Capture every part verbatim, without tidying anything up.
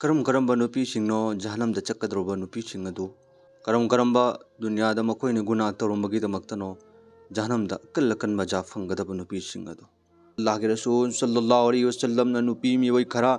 ꯀꯔꯝ ꯀꯔꯝꯕ ꯅꯨꯄꯤꯁꯤꯡꯅꯣ ꯖꯍꯅꯝꯗ ꯆꯠꯀꯗꯧꯔꯕ ꯅꯨꯄꯤꯁꯤꯡ ꯑꯗꯨ? ꯀꯔꯝ ꯀꯔꯝꯕ ꯗꯨꯅꯤꯌꯥꯗ ꯃꯈꯣꯏꯅ ꯒꯨꯅꯥ ꯇꯧꯔꯝꯕꯒꯤꯗꯃꯛꯇꯅꯣ ꯖꯍꯅꯝꯗ ꯑꯀꯜ ꯑꯀꯟꯕ ꯖꯥ ꯐꯪꯒꯗꯕ ꯅꯨꯄꯤꯁꯤꯡ ꯑꯗꯨ? ꯑꯜꯂꯥꯍꯒꯤ ꯔꯁꯨꯜ ꯁꯜꯂꯜꯂꯥꯍꯨ ꯑꯂꯩꯍꯤ ꯋꯁꯜꯂꯝꯅ ꯅꯨꯄꯤ ꯃꯤꯑꯣꯏ ꯈꯔ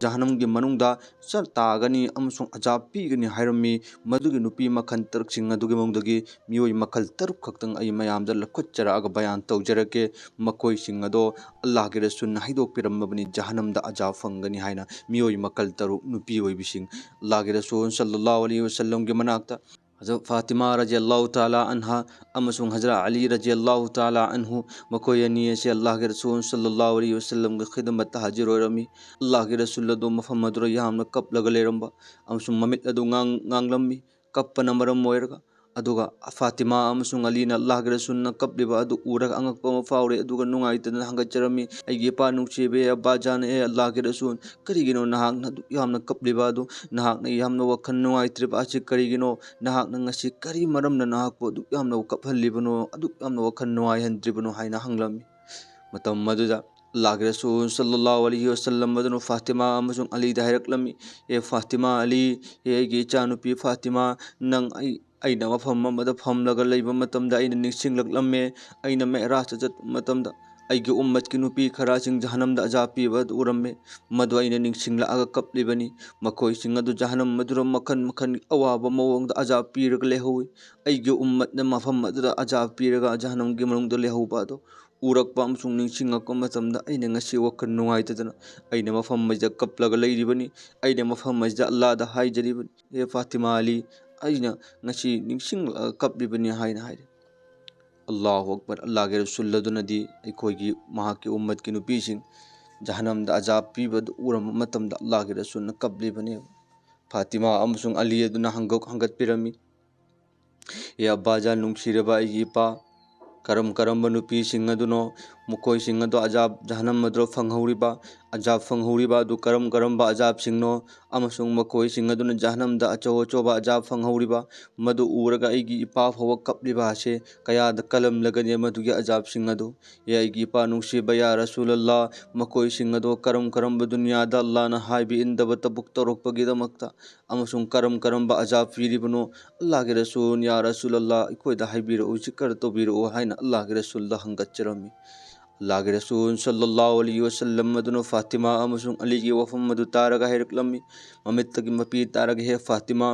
ꯖꯍꯅꯝꯒꯤ ꯃꯅꯨꯡꯗ ꯆꯠ ꯇꯥꯒꯅꯤ ꯑꯃꯁꯨꯡ ꯑꯖꯥꯕ ꯄꯤꯒꯅꯤ ꯍꯥꯏꯔꯝꯃꯤ꯫ ꯃꯗꯨꯒꯤ ꯅꯨꯄꯤ ꯃꯈꯜ ꯇꯔꯨꯛꯁꯤꯡ ꯑꯗꯨꯒꯤ ꯃꯅꯨꯡꯗꯒꯤ ꯃꯤꯑꯣꯏ ꯃꯈꯜ ꯇꯔꯨꯛ ꯈꯛꯇꯪ ꯑꯩ ꯃꯌꯥꯝꯗ ꯂꯧꯈꯠꯆꯔꯛꯑꯒ ꯕꯌꯥꯟ ꯇꯧꯖꯔꯛꯀꯦ꯫ ꯃꯈꯣꯏꯁꯤꯡ ꯑꯗꯣ ꯑꯜꯂꯥꯍꯒꯤ ꯔꯁꯨꯜꯅ ꯍꯥꯏꯗꯣꯛꯄꯤꯔꯝꯃꯕꯅꯤ, ꯖꯍꯅꯝꯗ ꯑꯖꯥꯕ ꯐꯪꯒꯅꯤ ꯍꯥꯏꯅ ꯃꯤꯑꯣꯏ ꯃꯈꯜ ꯇꯔꯨꯛ ꯅꯨꯄꯤ ꯑꯣꯏꯕꯤꯁꯤꯡ꯫ ꯑꯜꯂꯥꯍꯒꯤ ꯔꯁꯨꯜ ꯁꯜꯂꯜꯂꯥꯍꯨ ꯑꯂꯩꯍꯤ ꯋꯁꯜꯂꯝꯒꯤ ꯃꯅꯥꯛꯇ ꯍꯖꯔꯠ ꯐꯥꯇꯤꯃꯥ ꯔꯖꯤꯌꯜꯂꯥꯍꯨ ꯇꯥꯂꯥ ꯑꯟꯍꯥ ꯑꯃꯁꯨꯡ ꯍꯖꯔꯠ ꯑꯂꯤ ꯔꯖꯤꯌꯜꯂꯥꯍꯨ ꯇꯥꯂꯥ ꯑꯟꯍꯨ, ꯃꯈꯣꯏ ꯑꯅꯤ ꯑꯁꯤ ꯑꯜꯂꯥꯍꯒꯤ ꯔꯁꯨꯜ ꯁꯜꯂꯜꯂꯥꯍꯨ ꯑꯂꯩꯍꯤ ꯋꯁꯜꯂꯝꯒꯤ ꯈꯤꯗꯃꯠꯇ ꯍꯥꯖꯤꯔ ꯑꯣꯏꯔꯝꯃꯤ꯫ ꯑꯜꯂꯥꯍꯒꯤ ꯔꯁꯨꯜ ꯑꯗꯨ ꯃꯐꯝ ꯑꯗꯨꯗ ꯌꯥꯝꯅ ꯀꯞꯂꯒ ꯂꯩꯔꯝꯕ ꯑꯃꯁꯨꯡ ꯃꯃꯤꯠ ꯑꯗꯨ ꯉꯥꯡ-, ꯉꯥꯡꯂꯝꯃꯤ꯫ ꯀꯞꯄꯅ ꯃꯔꯝ ꯑꯣꯏꯔꯒ, ꯑꯗꯨꯒ ꯐꯥꯇꯤꯃꯥ ꯑꯃꯁꯨꯡ ꯑꯂꯤꯅ ꯑꯜꯂꯥꯍꯒꯤ ꯔꯁꯨꯜꯅ ꯀꯞꯂꯤꯕ ꯑꯗꯨ ꯎꯔꯒ ꯑꯉꯛꯄ ꯑꯃ ꯐꯥꯎꯔꯦ, ꯑꯗꯨꯒ ꯅꯨꯡꯉꯥꯏꯇꯗꯅ ꯍꯪꯒꯠꯆꯔꯝꯃꯤ, "ꯑꯩꯒꯤ ꯏꯄꯥ ꯅꯨꯡꯁꯤꯕꯤ ꯑꯕꯥꯖꯥꯟ, ꯑꯦ ꯑꯜꯂꯥꯍꯒꯤ ꯔꯁꯨꯜ, ꯀꯔꯤꯒꯤꯅꯣ ꯅꯍꯥꯛꯅ ꯑꯗꯨꯛ ꯌꯥꯝꯅ ꯀꯞꯂꯤꯕ ꯑꯗꯨ? ꯅꯍꯥꯛꯅ ꯌꯥꯝꯅ ꯋꯥꯈꯜ ꯅꯨꯡꯉꯥꯏꯇ꯭ꯔꯤꯕ ꯑꯁꯤ ꯀꯔꯤꯒꯤꯅꯣ? ꯅꯍꯥꯛꯅ ꯉꯁꯤ ꯀꯔꯤ ꯃꯔꯝꯅ ꯅꯍꯥꯛꯄꯨ ꯑꯗꯨꯛ ꯌꯥꯝꯅ ꯀꯞꯍꯜꯂꯤꯕꯅꯣ, ꯑꯗꯨꯛ ꯌꯥꯝꯅ ꯋꯥꯈꯜ ꯅꯨꯡꯉꯥꯏꯍꯟꯗ꯭ꯔꯤꯕꯅꯣ?" ꯍꯥꯏꯅ ꯍꯪꯂꯝꯃꯤ꯫ ꯃꯇꯝ ꯑꯗꯨꯗ ꯑꯜꯂꯥꯍꯒꯤ ꯔꯁꯨꯜ ꯁꯜꯂꯜꯂꯥꯍꯨ ꯑꯂꯩꯍꯤ ꯋꯁꯜꯂꯝ ꯑꯗꯨꯅ ꯐꯥꯇꯤꯃꯥ ꯑꯃꯁꯨꯡ ꯑꯂꯤꯗ ꯍꯥꯏꯔꯛꯂꯝꯃꯤ, "ꯑꯦ ꯐꯥꯇꯤꯃꯥ, ꯑꯂꯤ, ꯑꯦ ꯑꯩꯒꯤ ꯏꯆꯥꯅꯨꯄꯤ ꯐꯥꯇꯤꯃꯥ, ꯅꯪ ꯑꯩ, ꯑꯩꯅ ꯃꯐꯝ ꯑꯃꯗ ꯐꯝꯂꯒ ꯂꯩꯕ ꯃꯇꯝꯗ ꯑꯩꯅ ꯅꯤꯡꯁꯤꯡꯂꯛꯂꯝꯃꯦ꯫ ꯑꯩꯅ ꯃꯦꯔꯥꯖꯇ ꯆꯠꯄ ꯃꯇꯝꯗ ꯑꯩꯒꯤ ꯎꯝꯃꯠꯀꯤ ꯅꯨꯄꯤ ꯈꯔꯁꯤꯡ ꯖꯍꯅꯝꯗ ꯑꯖꯥꯕ ꯄꯤꯕ ꯑꯗꯨ ꯎꯔꯝꯃꯦ꯫ ꯃꯗꯨ ꯑꯩꯅ ꯅꯤꯡꯁꯤꯡꯂꯛꯑꯒ ꯀꯞꯂꯤꯕꯅꯤ꯫ ꯃꯈꯣꯏꯁꯤꯡ ꯑꯗꯨ ꯖꯍꯅꯝ ꯑꯗꯨꯗ ꯃꯈꯜ ꯃꯈꯜꯒꯤ ꯑꯋꯥꯕ ꯃꯑꯣꯡꯗ ꯑꯖꯥꯕ ꯄꯤꯔꯒ ꯂꯩꯍꯧꯏ꯫ ꯑꯩꯒꯤ ꯎꯝꯃꯠꯅ ꯃꯐꯝ ꯑꯗꯨꯗ ꯑꯖꯥꯕ ꯄꯤꯔꯒ ꯖꯍꯅꯝꯒꯤ ꯃꯅꯨꯡꯗ ꯂꯩꯍꯧꯕ ꯑꯗꯨ ꯎꯔꯛꯄ ꯑꯃꯁꯨꯡ ꯅꯤꯡꯁꯤꯡꯂꯛꯄ ꯃꯇꯝꯗ ꯑꯩꯅ ꯉꯁꯤ ꯋꯥꯈꯜ ꯅꯨꯡꯉꯥꯏꯇꯗꯅ ꯑꯩꯅ ꯃꯐꯝ ꯑꯁꯤꯗ ꯀꯞꯂꯒ ꯂꯩꯔꯤꯕꯅꯤ꯫ ꯑꯩꯅ ꯃꯐꯝ ꯑꯁꯤꯗ ꯑꯜꯂꯥꯗ ꯍꯥꯏꯖꯔꯤꯕꯅꯤ, "ꯑꯦ ꯐꯥꯇꯤꯃꯥ ꯑꯂꯤ, ꯑꯩꯅ ꯉꯁꯤ ꯅꯤꯡꯁꯤꯡꯂꯛꯂꯒ ꯀꯞꯂꯤꯕꯅꯤ" ꯍꯥꯏꯅ ꯍꯥꯏꯔꯦ꯫ ꯑꯜꯂꯥꯍꯨ ꯑꯛꯕꯔ꯫ ꯑꯜꯂꯥꯍꯒꯤ ꯔꯁꯨꯜ ꯑꯗꯨꯅꯗꯤ ꯑꯩꯈꯣꯏꯒꯤ, ꯃꯍꯥꯛꯀꯤ ꯎꯝꯃꯠꯀꯤ ꯅꯨꯄꯤꯁꯤꯡ ꯖꯍꯅꯝꯗ ꯑꯖꯥꯕ ꯄꯤꯕꯗꯨ ꯎꯔꯝꯕ ꯃꯇꯝꯗ ꯑꯜꯂꯥꯍꯒꯤ ꯔꯁꯨꯜꯅ ꯀꯞꯂꯤꯕꯅꯦꯕ꯫ ꯐꯥꯇꯤꯃꯥ ꯑꯃꯁꯨꯡ ꯑꯂꯤ ꯑꯗꯨꯅ ꯍꯪꯒ-, ꯍꯪꯒꯠꯄꯤꯔꯝꯃꯤ, "ꯑꯦ ꯑꯕꯥꯖꯥꯟ, ꯅꯨꯡꯁꯤꯔꯕ ꯑꯩꯒꯤ ꯏꯄꯥ, ꯀꯔꯝ ꯀꯔꯝꯕ ꯅꯨꯄꯤꯁꯤꯡ ꯑꯗꯨꯅꯣ ꯃꯈꯣꯏꯁꯤꯡ ꯑꯗꯨ ꯑꯖꯥꯕ ꯖꯍꯟꯅꯝ ꯑꯗꯨꯗ ꯐꯪꯍꯧꯔꯤꯕ, ꯑꯖꯥꯕ ꯐꯪꯍꯧꯔꯤꯕ ꯑꯗꯨ ꯀꯔꯝ ꯀꯔꯝꯕ ꯑꯖꯥꯕꯁꯤꯡꯅꯣ, ꯑꯃꯁꯨꯡ ꯃꯈꯣꯏꯁꯤꯡ ꯑꯗꯨꯅ ꯖꯍꯟꯅꯝꯗ ꯑꯆꯧ ꯑꯆꯧꯕ ꯑꯖꯥꯕ ꯐꯪꯍꯧꯔꯤꯕ, ꯃꯗꯨ ꯎꯔꯒ ꯑꯩꯒꯤ ꯏꯄꯥ ꯐꯥꯎꯕ ꯀꯞꯂꯤꯕ ꯑꯁꯦ ꯀꯌꯥꯗ ꯀꯜꯂꯝꯂꯒꯅꯤ ꯃꯗꯨꯒꯤ ꯑꯖꯥꯕꯁꯤꯡ ꯑꯗꯨ꯫ ꯑꯦ ꯑꯩꯒꯤ ꯏꯄꯥ ꯅꯨꯡꯁꯤꯕ ꯌꯥ ꯔꯁꯨꯂꯜꯂꯥ, ꯃꯈꯣꯏꯁꯤꯡ ꯑꯗꯨ ꯀꯔꯝ ꯀꯔꯝꯕ ꯗꯨꯅꯤꯌꯥꯗ ꯑꯜꯂꯥꯅ ꯍꯥꯏꯕ ꯏꯟꯗꯕ ꯊꯕꯛ ꯇꯧꯔꯛꯄꯒꯤꯗꯃꯛꯇ ꯑꯃꯁꯨꯡ ꯀꯔꯝ ꯀꯔꯝꯕ ꯑꯖꯥꯕ ꯄꯤꯔꯤꯕꯅꯣ, ꯑꯜꯂꯥꯍꯒꯤ ꯔꯁꯨꯜ, ꯌꯥ ꯔꯁꯨꯂꯜꯂꯥ, ꯑꯩꯈꯣꯏꯗ ꯍꯥꯏꯕꯤꯔꯛꯎ, ꯖꯤꯀꯔ ꯇꯧꯕꯤꯔꯛꯎ ꯍꯥꯏꯅ ꯑꯜꯂꯥꯍꯒꯤ ꯔꯁꯨꯜꯗ ꯍꯪꯒꯠꯆꯔꯝꯃꯤ꯫ ꯑꯜꯂꯥꯍꯒꯤ ꯔꯁꯨꯜ ꯁꯜꯂꯜꯂꯥꯍꯨ ꯑꯂꯩꯍꯤ ꯋꯁꯜꯂꯝ ꯑꯗꯨꯅ ꯐꯥꯇꯤꯃꯥ ꯑꯃꯁꯨꯡ ꯑꯂꯤꯒꯤ ꯋꯥꯐꯝ ꯑꯗꯨ ꯇꯥꯔꯒ ꯍꯥꯏꯔꯛꯂꯝꯃꯤ, ꯃꯃꯤꯠꯇꯒꯤ ꯃꯄꯤ ꯇꯥꯔꯒ, ꯍꯦ ꯐꯥꯇꯤꯃꯥ,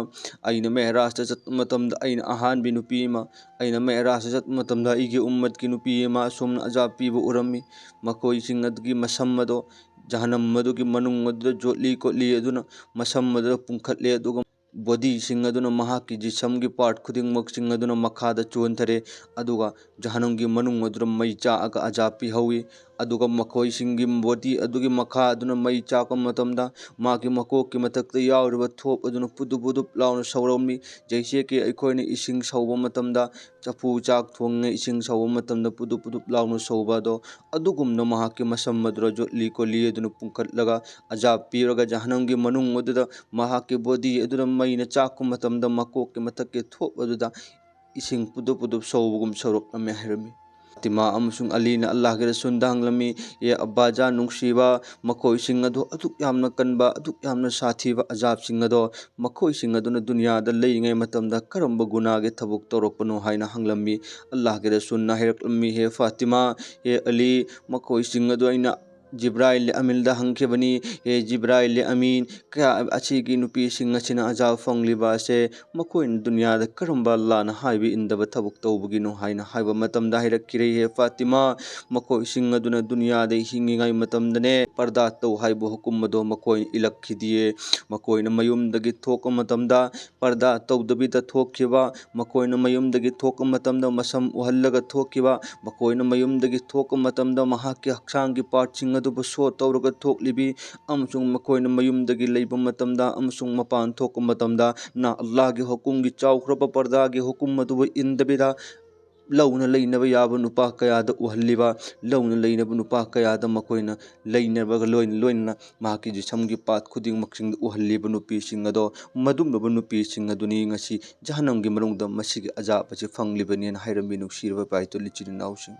ꯑꯩꯅ ꯃꯦꯍꯔꯥꯖꯇ ꯆꯠꯄ ꯃꯇꯝꯗ ꯑꯩꯅ ꯑꯍꯥꯟꯕ ꯅꯨꯄꯤ ꯑꯃ, ꯑꯩꯅ ꯃꯦꯍꯔꯥꯖꯇ ꯆꯠꯄ ꯃꯇꯝꯗ ꯑꯩꯒꯤ ꯎꯝꯃꯠꯀꯤ ꯅꯨꯄꯤ ꯑꯃ ꯑꯁꯨꯝꯅ ꯑꯖꯥꯕ ꯄꯤꯕ ꯎꯔꯝꯃꯤ꯫ ꯃꯈꯣꯏꯁꯤꯡ ꯑꯗꯨꯒꯤ ꯃꯁꯝ ꯑꯗꯣ ꯖꯍꯟꯅꯝ ꯑꯗꯨꯒꯤ ꯃꯅꯨꯡ ꯑꯗꯨꯗ ꯖꯣꯠꯂꯤ ꯈꯣꯠꯂꯤ ꯑꯗꯨꯅ ꯃꯁꯝ ꯑꯗꯨꯗ ꯄꯨꯡꯈꯠꯂꯦ, ꯑꯗꯨꯒ ꯕꯣꯗꯤꯁꯤꯡ ꯑꯗꯨꯅ ꯃꯍꯥꯛꯀꯤ ꯖꯤꯁꯝꯒꯤ ꯄꯥꯔꯠ ꯈꯨꯗꯤꯡꯃꯛꯁꯤꯡ ꯑꯗꯨꯅ ꯃꯈꯥꯗ ꯆꯣꯟꯊꯔꯦ, ꯑꯗꯨꯒ ꯖꯍꯟꯅꯝꯒꯤ ꯃꯅꯨꯡ ꯑꯗꯨꯗ ꯃꯩ ꯆꯥꯛꯑꯒ ꯑꯖꯥꯕ ꯄꯤꯍꯧꯏ꯫ ꯑꯗꯨꯒ ꯃꯈꯣꯏꯁꯤꯡꯒꯤ ꯕꯣꯗꯤ ꯑꯗꯨꯒꯤ ꯃꯈꯥ ꯑꯗꯨꯅ ꯃꯩ ꯆꯥꯛꯄ ꯃꯇꯝꯗ ꯃꯥꯒꯤ ꯃꯀꯣꯛꯀꯤ ꯃꯊꯛꯇ ꯌꯥꯎꯔꯤꯕ ꯊꯣꯞ ꯑꯗꯨꯅ ꯄꯨꯗꯨꯞ ꯄꯨꯗꯨꯞ ꯂꯥꯎꯅ ꯁꯧꯔꯝꯃꯤ꯫ ꯖꯩꯁꯦ ꯀꯤ ꯑꯩꯈꯣꯏꯅ ꯏꯁꯤꯡ ꯁꯧꯕ ꯃꯇꯝꯗ, ꯆꯐꯨ ꯆꯥꯛ ꯊꯣꯡꯉꯦ, ꯏꯁꯤꯡ ꯁꯧꯕ ꯃꯇꯝꯗ ꯄꯨꯗꯨꯞ ꯄꯨꯗꯨꯞ ꯂꯥꯎꯅ ꯁꯧꯕ ꯑꯗꯣ, ꯑꯗꯨꯒꯨꯝꯅ ꯃꯍꯥꯛꯀꯤ ꯃꯁꯝ ꯑꯗꯨꯗ ꯖꯣꯠꯂꯤ ꯀꯣꯠꯂꯤ ꯑꯗꯨꯅ ꯄꯨꯡꯈꯠꯂꯒ ꯑꯖꯥꯕ ꯄꯤꯔꯒ ꯖꯍꯟꯅꯝꯒꯤ ꯃꯅꯨꯡ ꯑꯗꯨꯗ ꯃꯍꯥꯛꯀꯤ ꯕꯣꯗꯤ ꯑꯗꯨꯗ ꯃꯩꯅ ꯆꯥꯛꯄ ꯃꯇꯝꯗ ꯃꯀꯣꯛꯀꯤ ꯃꯊꯛꯀꯤ ꯊꯣꯞ ꯑꯗꯨꯗ ꯏꯁꯤꯡ ꯄꯨꯗꯨꯞ ꯄꯨꯗꯨꯞ ꯁꯧꯕꯒꯨꯝ ꯁꯧꯔꯛꯂꯝꯃꯤ ꯍꯥꯏꯔꯝꯃꯤ꯫ ꯐꯥꯇꯤꯃꯥ ꯑꯃꯁꯨꯡ ꯑꯂꯤꯅ ꯑꯜꯂꯥꯍꯒꯤ ꯔꯁꯨꯜꯗ ꯍꯪꯂꯝꯃꯤ, "ꯑꯦ ꯑꯕꯥꯖꯥꯟ ꯅꯨꯡꯁꯤꯕ, ꯃꯈꯣꯏꯁꯤꯡ ꯑꯗꯨ ꯑꯗꯨꯛ ꯌꯥꯝꯅ ꯀꯟꯕ, ꯑꯗꯨꯛ ꯌꯥꯝꯅ ꯁꯥꯊꯤꯕ ꯑꯖꯥꯕꯁꯤꯡ ꯑꯗꯣ ꯃꯈꯣꯏꯁꯤꯡ ꯑꯗꯨꯅ ꯗꯨꯅꯤꯌꯥꯗ ꯂꯩꯔꯤꯉꯩ ꯃꯇꯝꯗ ꯀꯔꯝꯕ ꯒꯨꯅꯥꯒꯤ ꯊꯕꯛ ꯇꯧꯔꯛꯄꯅꯣ?" ꯍꯥꯏꯅ ꯍꯪꯂꯝꯃꯤ꯫ ꯑꯜꯂꯥꯍꯒꯤ ꯔꯁꯨꯜꯅ ꯍꯥꯏꯔꯛꯂꯝꯃꯤ, "ꯍꯦ ꯐꯥꯇꯤꯃꯥ, ꯍꯦ ꯑꯂꯤ, ꯃꯈꯣꯏꯁꯤꯡ ꯑꯗꯨ ꯑꯩꯅ ꯖꯤꯕ꯭ꯔꯥꯏꯜ ꯑꯃꯤꯟꯗ ꯍꯪꯈꯤꯕꯅꯤ, ꯍꯦ ꯖꯤꯕ꯭ꯔꯥꯏꯜ ꯑꯃꯤꯟ, ꯀꯌꯥ ꯑꯁꯤꯒꯤ ꯅꯨꯄꯤꯁꯤꯡ ꯑꯁꯤꯅ ꯑꯖꯥꯕ ꯐꯪꯂꯤꯕ ꯑꯁꯦ ꯃꯈꯣꯏꯅ ꯗꯨꯅꯤꯌꯥꯗ ꯀꯔꯝꯕ ꯑꯜꯂꯥꯍꯅ ꯍꯥꯏꯕ ꯏꯟꯗꯕ ꯊꯕꯛ ꯇꯧꯕꯒꯤꯅꯣ?" ꯍꯥꯏꯅ ꯍꯥꯏꯕ ꯃꯇꯝꯗ ꯍꯥꯏꯔꯛꯈꯤꯔꯦ, "ꯍꯦ ꯐꯥꯇꯤꯃꯥ, ꯃꯈꯣꯏꯁꯤꯡ ꯑꯗꯨꯅ ꯗꯨꯅꯤꯌꯥꯗ ꯍꯤꯡꯉꯤꯉꯩ ꯃꯇꯝꯗꯅꯦ ꯄꯔꯗꯥ ꯇꯧ ꯍꯥꯏꯕ ꯍꯨꯀꯨꯝ ꯑꯗꯣ ꯃꯈꯣꯏꯅ ꯏꯜꯂꯛꯈꯤꯗꯤꯌꯦ꯫ ꯃꯈꯣꯏꯅ ꯃꯌꯨꯝꯗꯒꯤ ꯊꯣꯛꯄ ꯃꯇꯝꯗ ꯄꯔꯗꯥ ꯇꯧꯗꯕꯤꯗ ꯊꯣꯛꯈꯤꯕ, ꯃꯈꯣꯏꯅ ꯃꯌꯨꯝꯗꯒꯤ ꯊꯣꯛꯄ ꯃꯇꯝꯗ ꯃꯁꯝ ꯎꯍꯜꯂꯒ ꯊꯣꯛꯈꯤꯕ, ꯃꯈꯣꯏꯅ ꯃꯌꯨꯝꯗꯒꯤ ꯊꯣꯛꯄ ꯃꯇꯝꯗ ꯃꯍꯥꯛꯀꯤ ꯍꯛꯆꯥꯡꯒꯤ ꯄꯥꯔꯠꯁꯤꯡ ꯑꯗꯨꯕꯨ ꯁꯣ ꯇꯧꯔꯒ ꯊꯣꯛꯂꯤꯕꯤ, ꯑꯃꯁꯨꯡ ꯃꯈꯣꯏꯅ ꯃꯌꯨꯝꯗꯒꯤ ꯂꯩꯕ ꯃꯇꯝꯗ ꯑꯃꯁꯨꯡ ꯃꯄꯥꯟ ꯊꯣꯛꯄ ꯃꯇꯝꯗ ꯅ ꯑꯜꯂꯥꯍꯒꯤ ꯍꯨꯀꯨꯝꯒꯤ ꯆꯥꯎꯈ꯭ꯔꯕ ꯄꯔꯗꯥꯒꯤ ꯍꯨꯀꯨꯝ ꯑꯗꯨꯕꯨ ꯏꯟꯗꯕꯤꯗ ꯂꯧꯅ ꯂꯩꯅꯕ ꯌꯥꯕ ꯅꯨꯄꯥ ꯀꯌꯥꯗ ꯎꯍꯜꯂꯤꯕ, ꯂꯧꯅ ꯂꯩꯅꯕ ꯅꯨꯄꯥ ꯀꯌꯥꯗ ꯃꯈꯣꯏꯅ ꯂꯩꯅꯕꯒ ꯂꯣꯏꯅ ꯂꯣꯏꯅꯅ ꯃꯍꯥꯛꯀꯤ ꯖꯤꯁꯝꯒꯤ ꯄꯥꯠ ꯈꯨꯗꯤꯡꯃꯛꯁꯤꯡꯗ ꯎꯍꯜꯂꯤꯕ ꯅꯨꯄꯤꯁꯤꯡ ꯑꯗꯣ, ꯃꯗꯨꯒꯨꯝꯂꯕ ꯅꯨꯄꯤꯁꯤꯡ ꯑꯗꯨꯅꯤ ꯉꯁꯤ ꯖꯍꯟꯅꯝꯒꯤ ꯃꯅꯨꯡꯗ ꯃꯁꯤꯒꯤ ꯑꯖꯥꯕ ꯑꯁꯤ ꯐꯪꯂꯤꯕꯅꯦꯅ ꯍꯥꯏꯔꯝꯃꯤ꯫ ꯅꯨꯡꯁꯤꯔꯕ ꯏꯄꯥ ꯏꯇꯨꯜ ꯏꯆꯤꯟ ꯏꯅꯥꯎꯁꯤꯡ,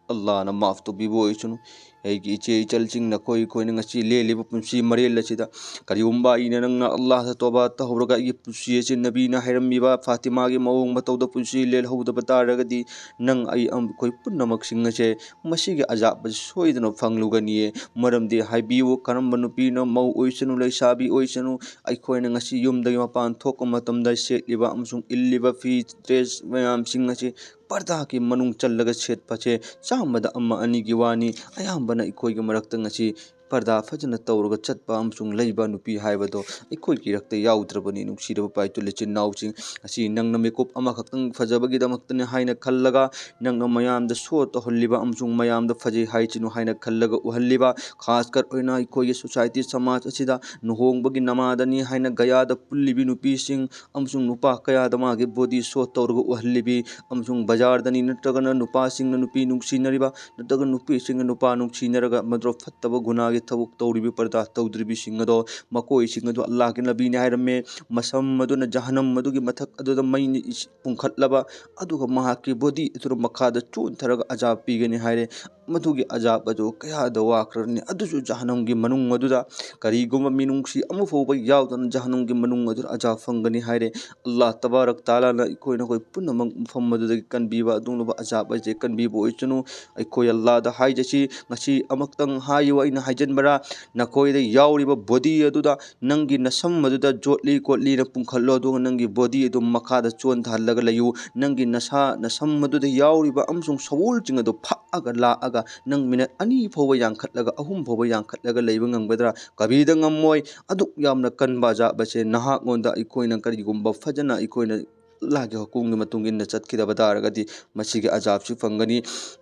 ꯑꯜꯂꯥꯍꯅ ꯃꯥꯐ ꯇꯧꯕꯤꯕ ꯑꯣꯏꯁꯅꯨ꯫ ꯑꯩꯒꯤ ꯏꯆꯦ ꯏꯆꯜꯁꯤꯡ, ꯅꯈꯣꯏ ꯑꯩꯈꯣꯏꯅ ꯉꯁꯤ ꯂꯦꯜꯂꯤꯕ ꯄꯨꯟꯁꯤ ꯃꯔꯦꯜ ꯑꯁꯤꯗ ꯀꯔꯤꯒꯨꯝꯕ ꯑꯩꯅ ꯅꯪꯅ ꯑꯜꯂꯥꯍꯗ ꯇꯣꯕꯥ ꯇꯧꯍꯧꯔꯒ ꯑꯩꯒꯤ ꯄꯨꯟꯁꯤ ꯑꯁꯤ ꯅꯕꯤꯅ ꯍꯥꯏꯔꯝꯃꯤꯕ ꯐꯥꯇꯤꯃꯥꯒꯤ ꯃꯑꯣꯡ ꯃꯇꯧꯗ ꯄꯨꯟꯁꯤ ꯂꯦꯜꯍꯧꯗꯕ ꯇꯥꯔꯒꯗꯤ ꯅꯪ ꯑꯩ ꯑꯩꯈꯣꯏ ꯄꯨꯝꯅꯃꯛꯁꯤꯡ ꯑꯁꯦ ꯃꯁꯤꯒꯤ ꯑꯖꯥꯕ ꯑꯁꯤ ꯁꯣꯏꯗꯅ ꯐꯪꯂꯨꯒꯅꯤꯌꯦ꯫ ꯃꯔꯝꯗꯤ ꯍꯥꯏꯕꯤꯌꯨ, ꯀꯔꯝꯕ ꯅꯨꯄꯤꯅ ꯃꯧ ꯑꯣꯏꯁꯅꯨ, ꯂꯩꯁꯥꯕꯤ ꯑꯣꯏꯁꯅꯨ, ꯑꯩꯈꯣꯏꯅ ꯉꯁꯤ ꯌꯨꯝꯗꯒꯤ ꯃꯄꯥꯟ ꯊꯣꯛꯄ ꯃꯇꯝꯗ ꯁꯦꯠꯂꯤꯕ ꯑꯃꯁꯨꯡ ꯏꯜꯂꯤꯕ ꯐꯤ, ꯗ꯭ꯔꯦꯁ ꯃꯌꯥꯝꯁꯤꯡ ꯑꯁꯤ ꯄꯔꯗꯥꯒꯤ ꯃꯅꯨꯡ ꯆꯜꯂꯒ ꯁꯦꯠꯄꯁꯦ ꯆꯥꯝꯃꯗ ꯑꯃ ꯑꯅꯤꯒꯤ ꯋꯥꯅꯤ꯫ ꯑꯌꯥꯝꯕꯅ ꯑꯩꯈꯣꯏꯒꯤ ꯃꯔꯛꯇ ꯉꯁꯤ ꯄꯔꯗꯥ ꯐꯖꯅ ꯇꯧꯔꯒ ꯆꯠꯄ ꯑꯃꯁꯨꯡ ꯂꯩꯕ ꯅꯨꯄꯤ ꯍꯥꯏꯕꯗꯣ ꯑꯩꯈꯣꯏꯒꯤ ꯏꯔꯛꯇ ꯌꯥꯎꯗ꯭ꯔꯕꯅꯤ꯫ ꯅꯨꯡꯁꯤꯔꯕ ꯏꯄꯥ ꯏꯇꯨꯜ ꯏꯆꯤꯟ ꯏꯅꯥꯎꯁꯤꯡ, ꯑꯁꯤ ꯅꯪꯅ ꯃꯤꯀꯨꯞ ꯑꯃꯈꯛꯇꯪ ꯐꯖꯕꯒꯤꯗꯃꯛꯇꯅꯤ ꯍꯥꯏꯅ ꯈꯜꯂꯒ, ꯅꯪꯅ ꯃꯌꯥꯝꯗ ꯁꯣ ꯇꯧꯍꯜꯂꯤꯕ ꯑꯃꯁꯨꯡ ꯃꯌꯥꯝꯗ ꯐꯖꯩ ꯍꯥꯏꯁꯅꯨ ꯍꯥꯏꯅ ꯈꯜꯂꯒ ꯎꯍꯜꯂꯤꯕ, ꯈꯥꯁ ꯀꯔ ꯑꯣꯏꯅ ꯑꯩꯈꯣꯏꯒꯤ ꯁꯣꯁꯥꯏꯇꯤ ꯁꯃꯥꯖ ꯑꯁꯤꯗ ꯂꯨꯍꯣꯡꯕꯒꯤ ꯅꯃꯥꯗꯅꯤ ꯍꯥꯏꯅ ꯒꯌꯥꯗ ꯄꯨꯜꯂꯤꯕꯤ ꯅꯨꯄꯤꯁꯤꯡ ꯑꯃꯁꯨꯡ ꯅꯨꯄꯥ ꯀꯌꯥꯗ ꯃꯥꯒꯤ ꯕꯣꯗꯤ ꯁꯣ ꯇꯧꯔꯒ ꯎꯍꯜꯂꯤꯕꯤ, ꯑꯃꯁꯨꯡ ꯕꯖꯥꯔꯗꯅꯤ ꯅꯠꯇ꯭ꯔꯒꯅ ꯅꯨꯄꯥꯁꯤꯡꯅ ꯅꯨꯄꯤ ꯅꯨꯡꯁꯤꯅꯔꯤꯕ, ꯅꯠꯇ꯭ꯔꯒ ꯅꯨꯄꯤꯁꯤꯡꯅ ꯅꯨꯄꯥ ꯅꯨꯡꯁꯤꯅꯔꯒ ꯃꯗꯨ ꯐꯠꯇꯕ ꯒꯨꯅꯥꯒꯤ ꯊꯕꯛ ꯇꯧꯔꯤꯕꯤ, ꯄꯔꯗꯥ ꯇꯧꯗ꯭ꯔꯤꯕꯤꯁꯤꯡ ꯑꯗꯣ, ꯃꯈꯣꯏꯁꯤꯡ ꯑꯗꯣ ꯑꯜꯂꯥꯍꯒꯤ ꯅꯕꯤꯅ ꯍꯥꯏꯔꯝꯃꯦ, ꯃꯁꯝ ꯑꯗꯨꯅ ꯖꯍꯟꯅꯝ ꯑꯗꯨꯒꯤ ꯃꯊꯛ ꯑꯗꯨꯗ ꯃꯩꯅ ꯏꯁ-, ꯄꯨꯡꯈꯠꯂꯕ, ꯑꯗꯨꯒ ꯃꯍꯥꯛꯀꯤ ꯕꯣꯗꯤ ꯑꯗꯨꯅ ꯃꯈꯥꯗ ꯆꯣꯟꯊꯔꯒ ꯑꯖꯥꯕ ꯄꯤꯒꯅꯤ ꯍꯥꯏꯔꯦ꯫ ꯃꯗꯨꯒꯤ ꯑꯖꯥꯕ ꯑꯗꯨ ꯀꯌꯥꯗ ꯋꯥꯈ꯭ꯔꯅꯤ꯫ ꯑꯗꯨꯁꯨ ꯖꯍꯟꯅꯝꯒꯤ ꯃꯅꯨꯡ ꯑꯗꯨꯗ ꯀꯔꯤꯒꯨꯝꯕ ꯃꯤꯅꯨꯡꯁꯤ ꯑꯃ ꯐꯥꯎꯕ ꯌꯥꯎꯗꯅ ꯖꯍꯟꯅꯝꯒꯤ ꯃꯅꯨꯡ ꯑꯗꯨꯗ ꯑꯖꯥꯕ ꯐꯪꯒꯅꯤ ꯍꯥꯏꯔꯦ꯫ ꯑꯜꯂꯥꯍ ꯇꯕꯥꯔꯛ ꯇꯥꯂꯥꯅ ꯑꯩꯈꯣꯏ ꯅꯈꯣꯏ ꯄꯨꯝꯅꯃꯛ ꯃꯐꯝ ꯑꯗꯨꯗꯒꯤ ꯀꯟꯕꯤꯕ ꯑꯗꯨꯒꯨꯝꯂꯕ ꯑꯖꯥꯕ ꯑꯁꯦ ꯀꯟꯕꯤꯕ ꯑꯣꯏꯁꯅꯨ꯫ ꯑꯩꯈꯣꯏ ꯑꯜꯂꯥꯍꯗ ꯍꯥꯏꯖꯁꯤ, ꯉꯁꯤ ꯑꯃꯨꯛꯇꯪ ꯍꯥꯏꯌꯨ, ꯑꯩꯅ ꯍꯥꯏꯖꯟꯕꯔꯥ, ꯅꯈꯣꯏꯗ ꯌꯥꯎꯔꯤꯕ ꯕꯣꯗꯤ ꯑꯗꯨꯗ ꯅꯪꯒꯤ ꯅꯁꯝ ꯑꯗꯨꯗ ꯖꯣꯠꯂꯤ ꯀꯣꯠꯂꯤꯅ ꯄꯨꯡꯈꯠꯂꯣ, ꯑꯗꯨꯒ ꯅꯪꯒꯤ ꯕꯣꯗꯤ ꯑꯗꯨ ꯃꯈꯥꯗ ꯆꯣꯟꯊꯍꯜꯂꯒ ꯂꯩꯌꯨ꯫ ꯅꯪꯒꯤ ꯅꯁꯥ, ꯅꯁꯝ ꯑꯗꯨꯗ ꯌꯥꯎꯔꯤꯕ ꯑꯃꯁꯨꯡ ꯁꯒꯣꯜꯁꯤꯡ ꯑꯗꯨ ꯐꯛꯑꯒ ꯂꯥꯛꯑꯒ ꯅꯪ ꯃꯤꯅꯠ ꯑꯅꯤ ꯐꯥꯎꯕ ꯌꯥꯡꯈꯠꯂꯒ, ꯑꯍꯨꯝ ꯐꯥꯎꯕ ꯌꯥꯡꯈꯠꯂꯒ ꯂꯩꯕ ꯉꯝꯒꯗ꯭ꯔꯥ? ꯀꯕꯤꯗ ꯉꯝꯃꯣꯏ꯫ ꯑꯗꯨꯛ ꯌꯥꯝꯅ ꯀꯟꯕ ꯑꯖꯥꯕ ꯑꯁꯦ ꯅꯍꯥꯛꯉꯣꯟꯗ ꯑꯩꯈꯣꯏꯅ ꯀꯔꯤꯒꯨꯝꯕ ꯐꯖꯅ ꯑꯩꯈꯣꯏꯅ ꯑꯜꯂꯥꯍꯒꯤ ꯍꯨꯀꯨꯝꯒꯤ ꯃꯇꯨꯡ ꯏꯟꯅ ꯆꯠꯈꯤꯗꯕ ꯇꯥꯔꯒꯗꯤ ꯃꯁꯤꯒꯤ ꯑꯖꯥꯕꯁꯤ ꯐꯪꯒꯅꯤ꯫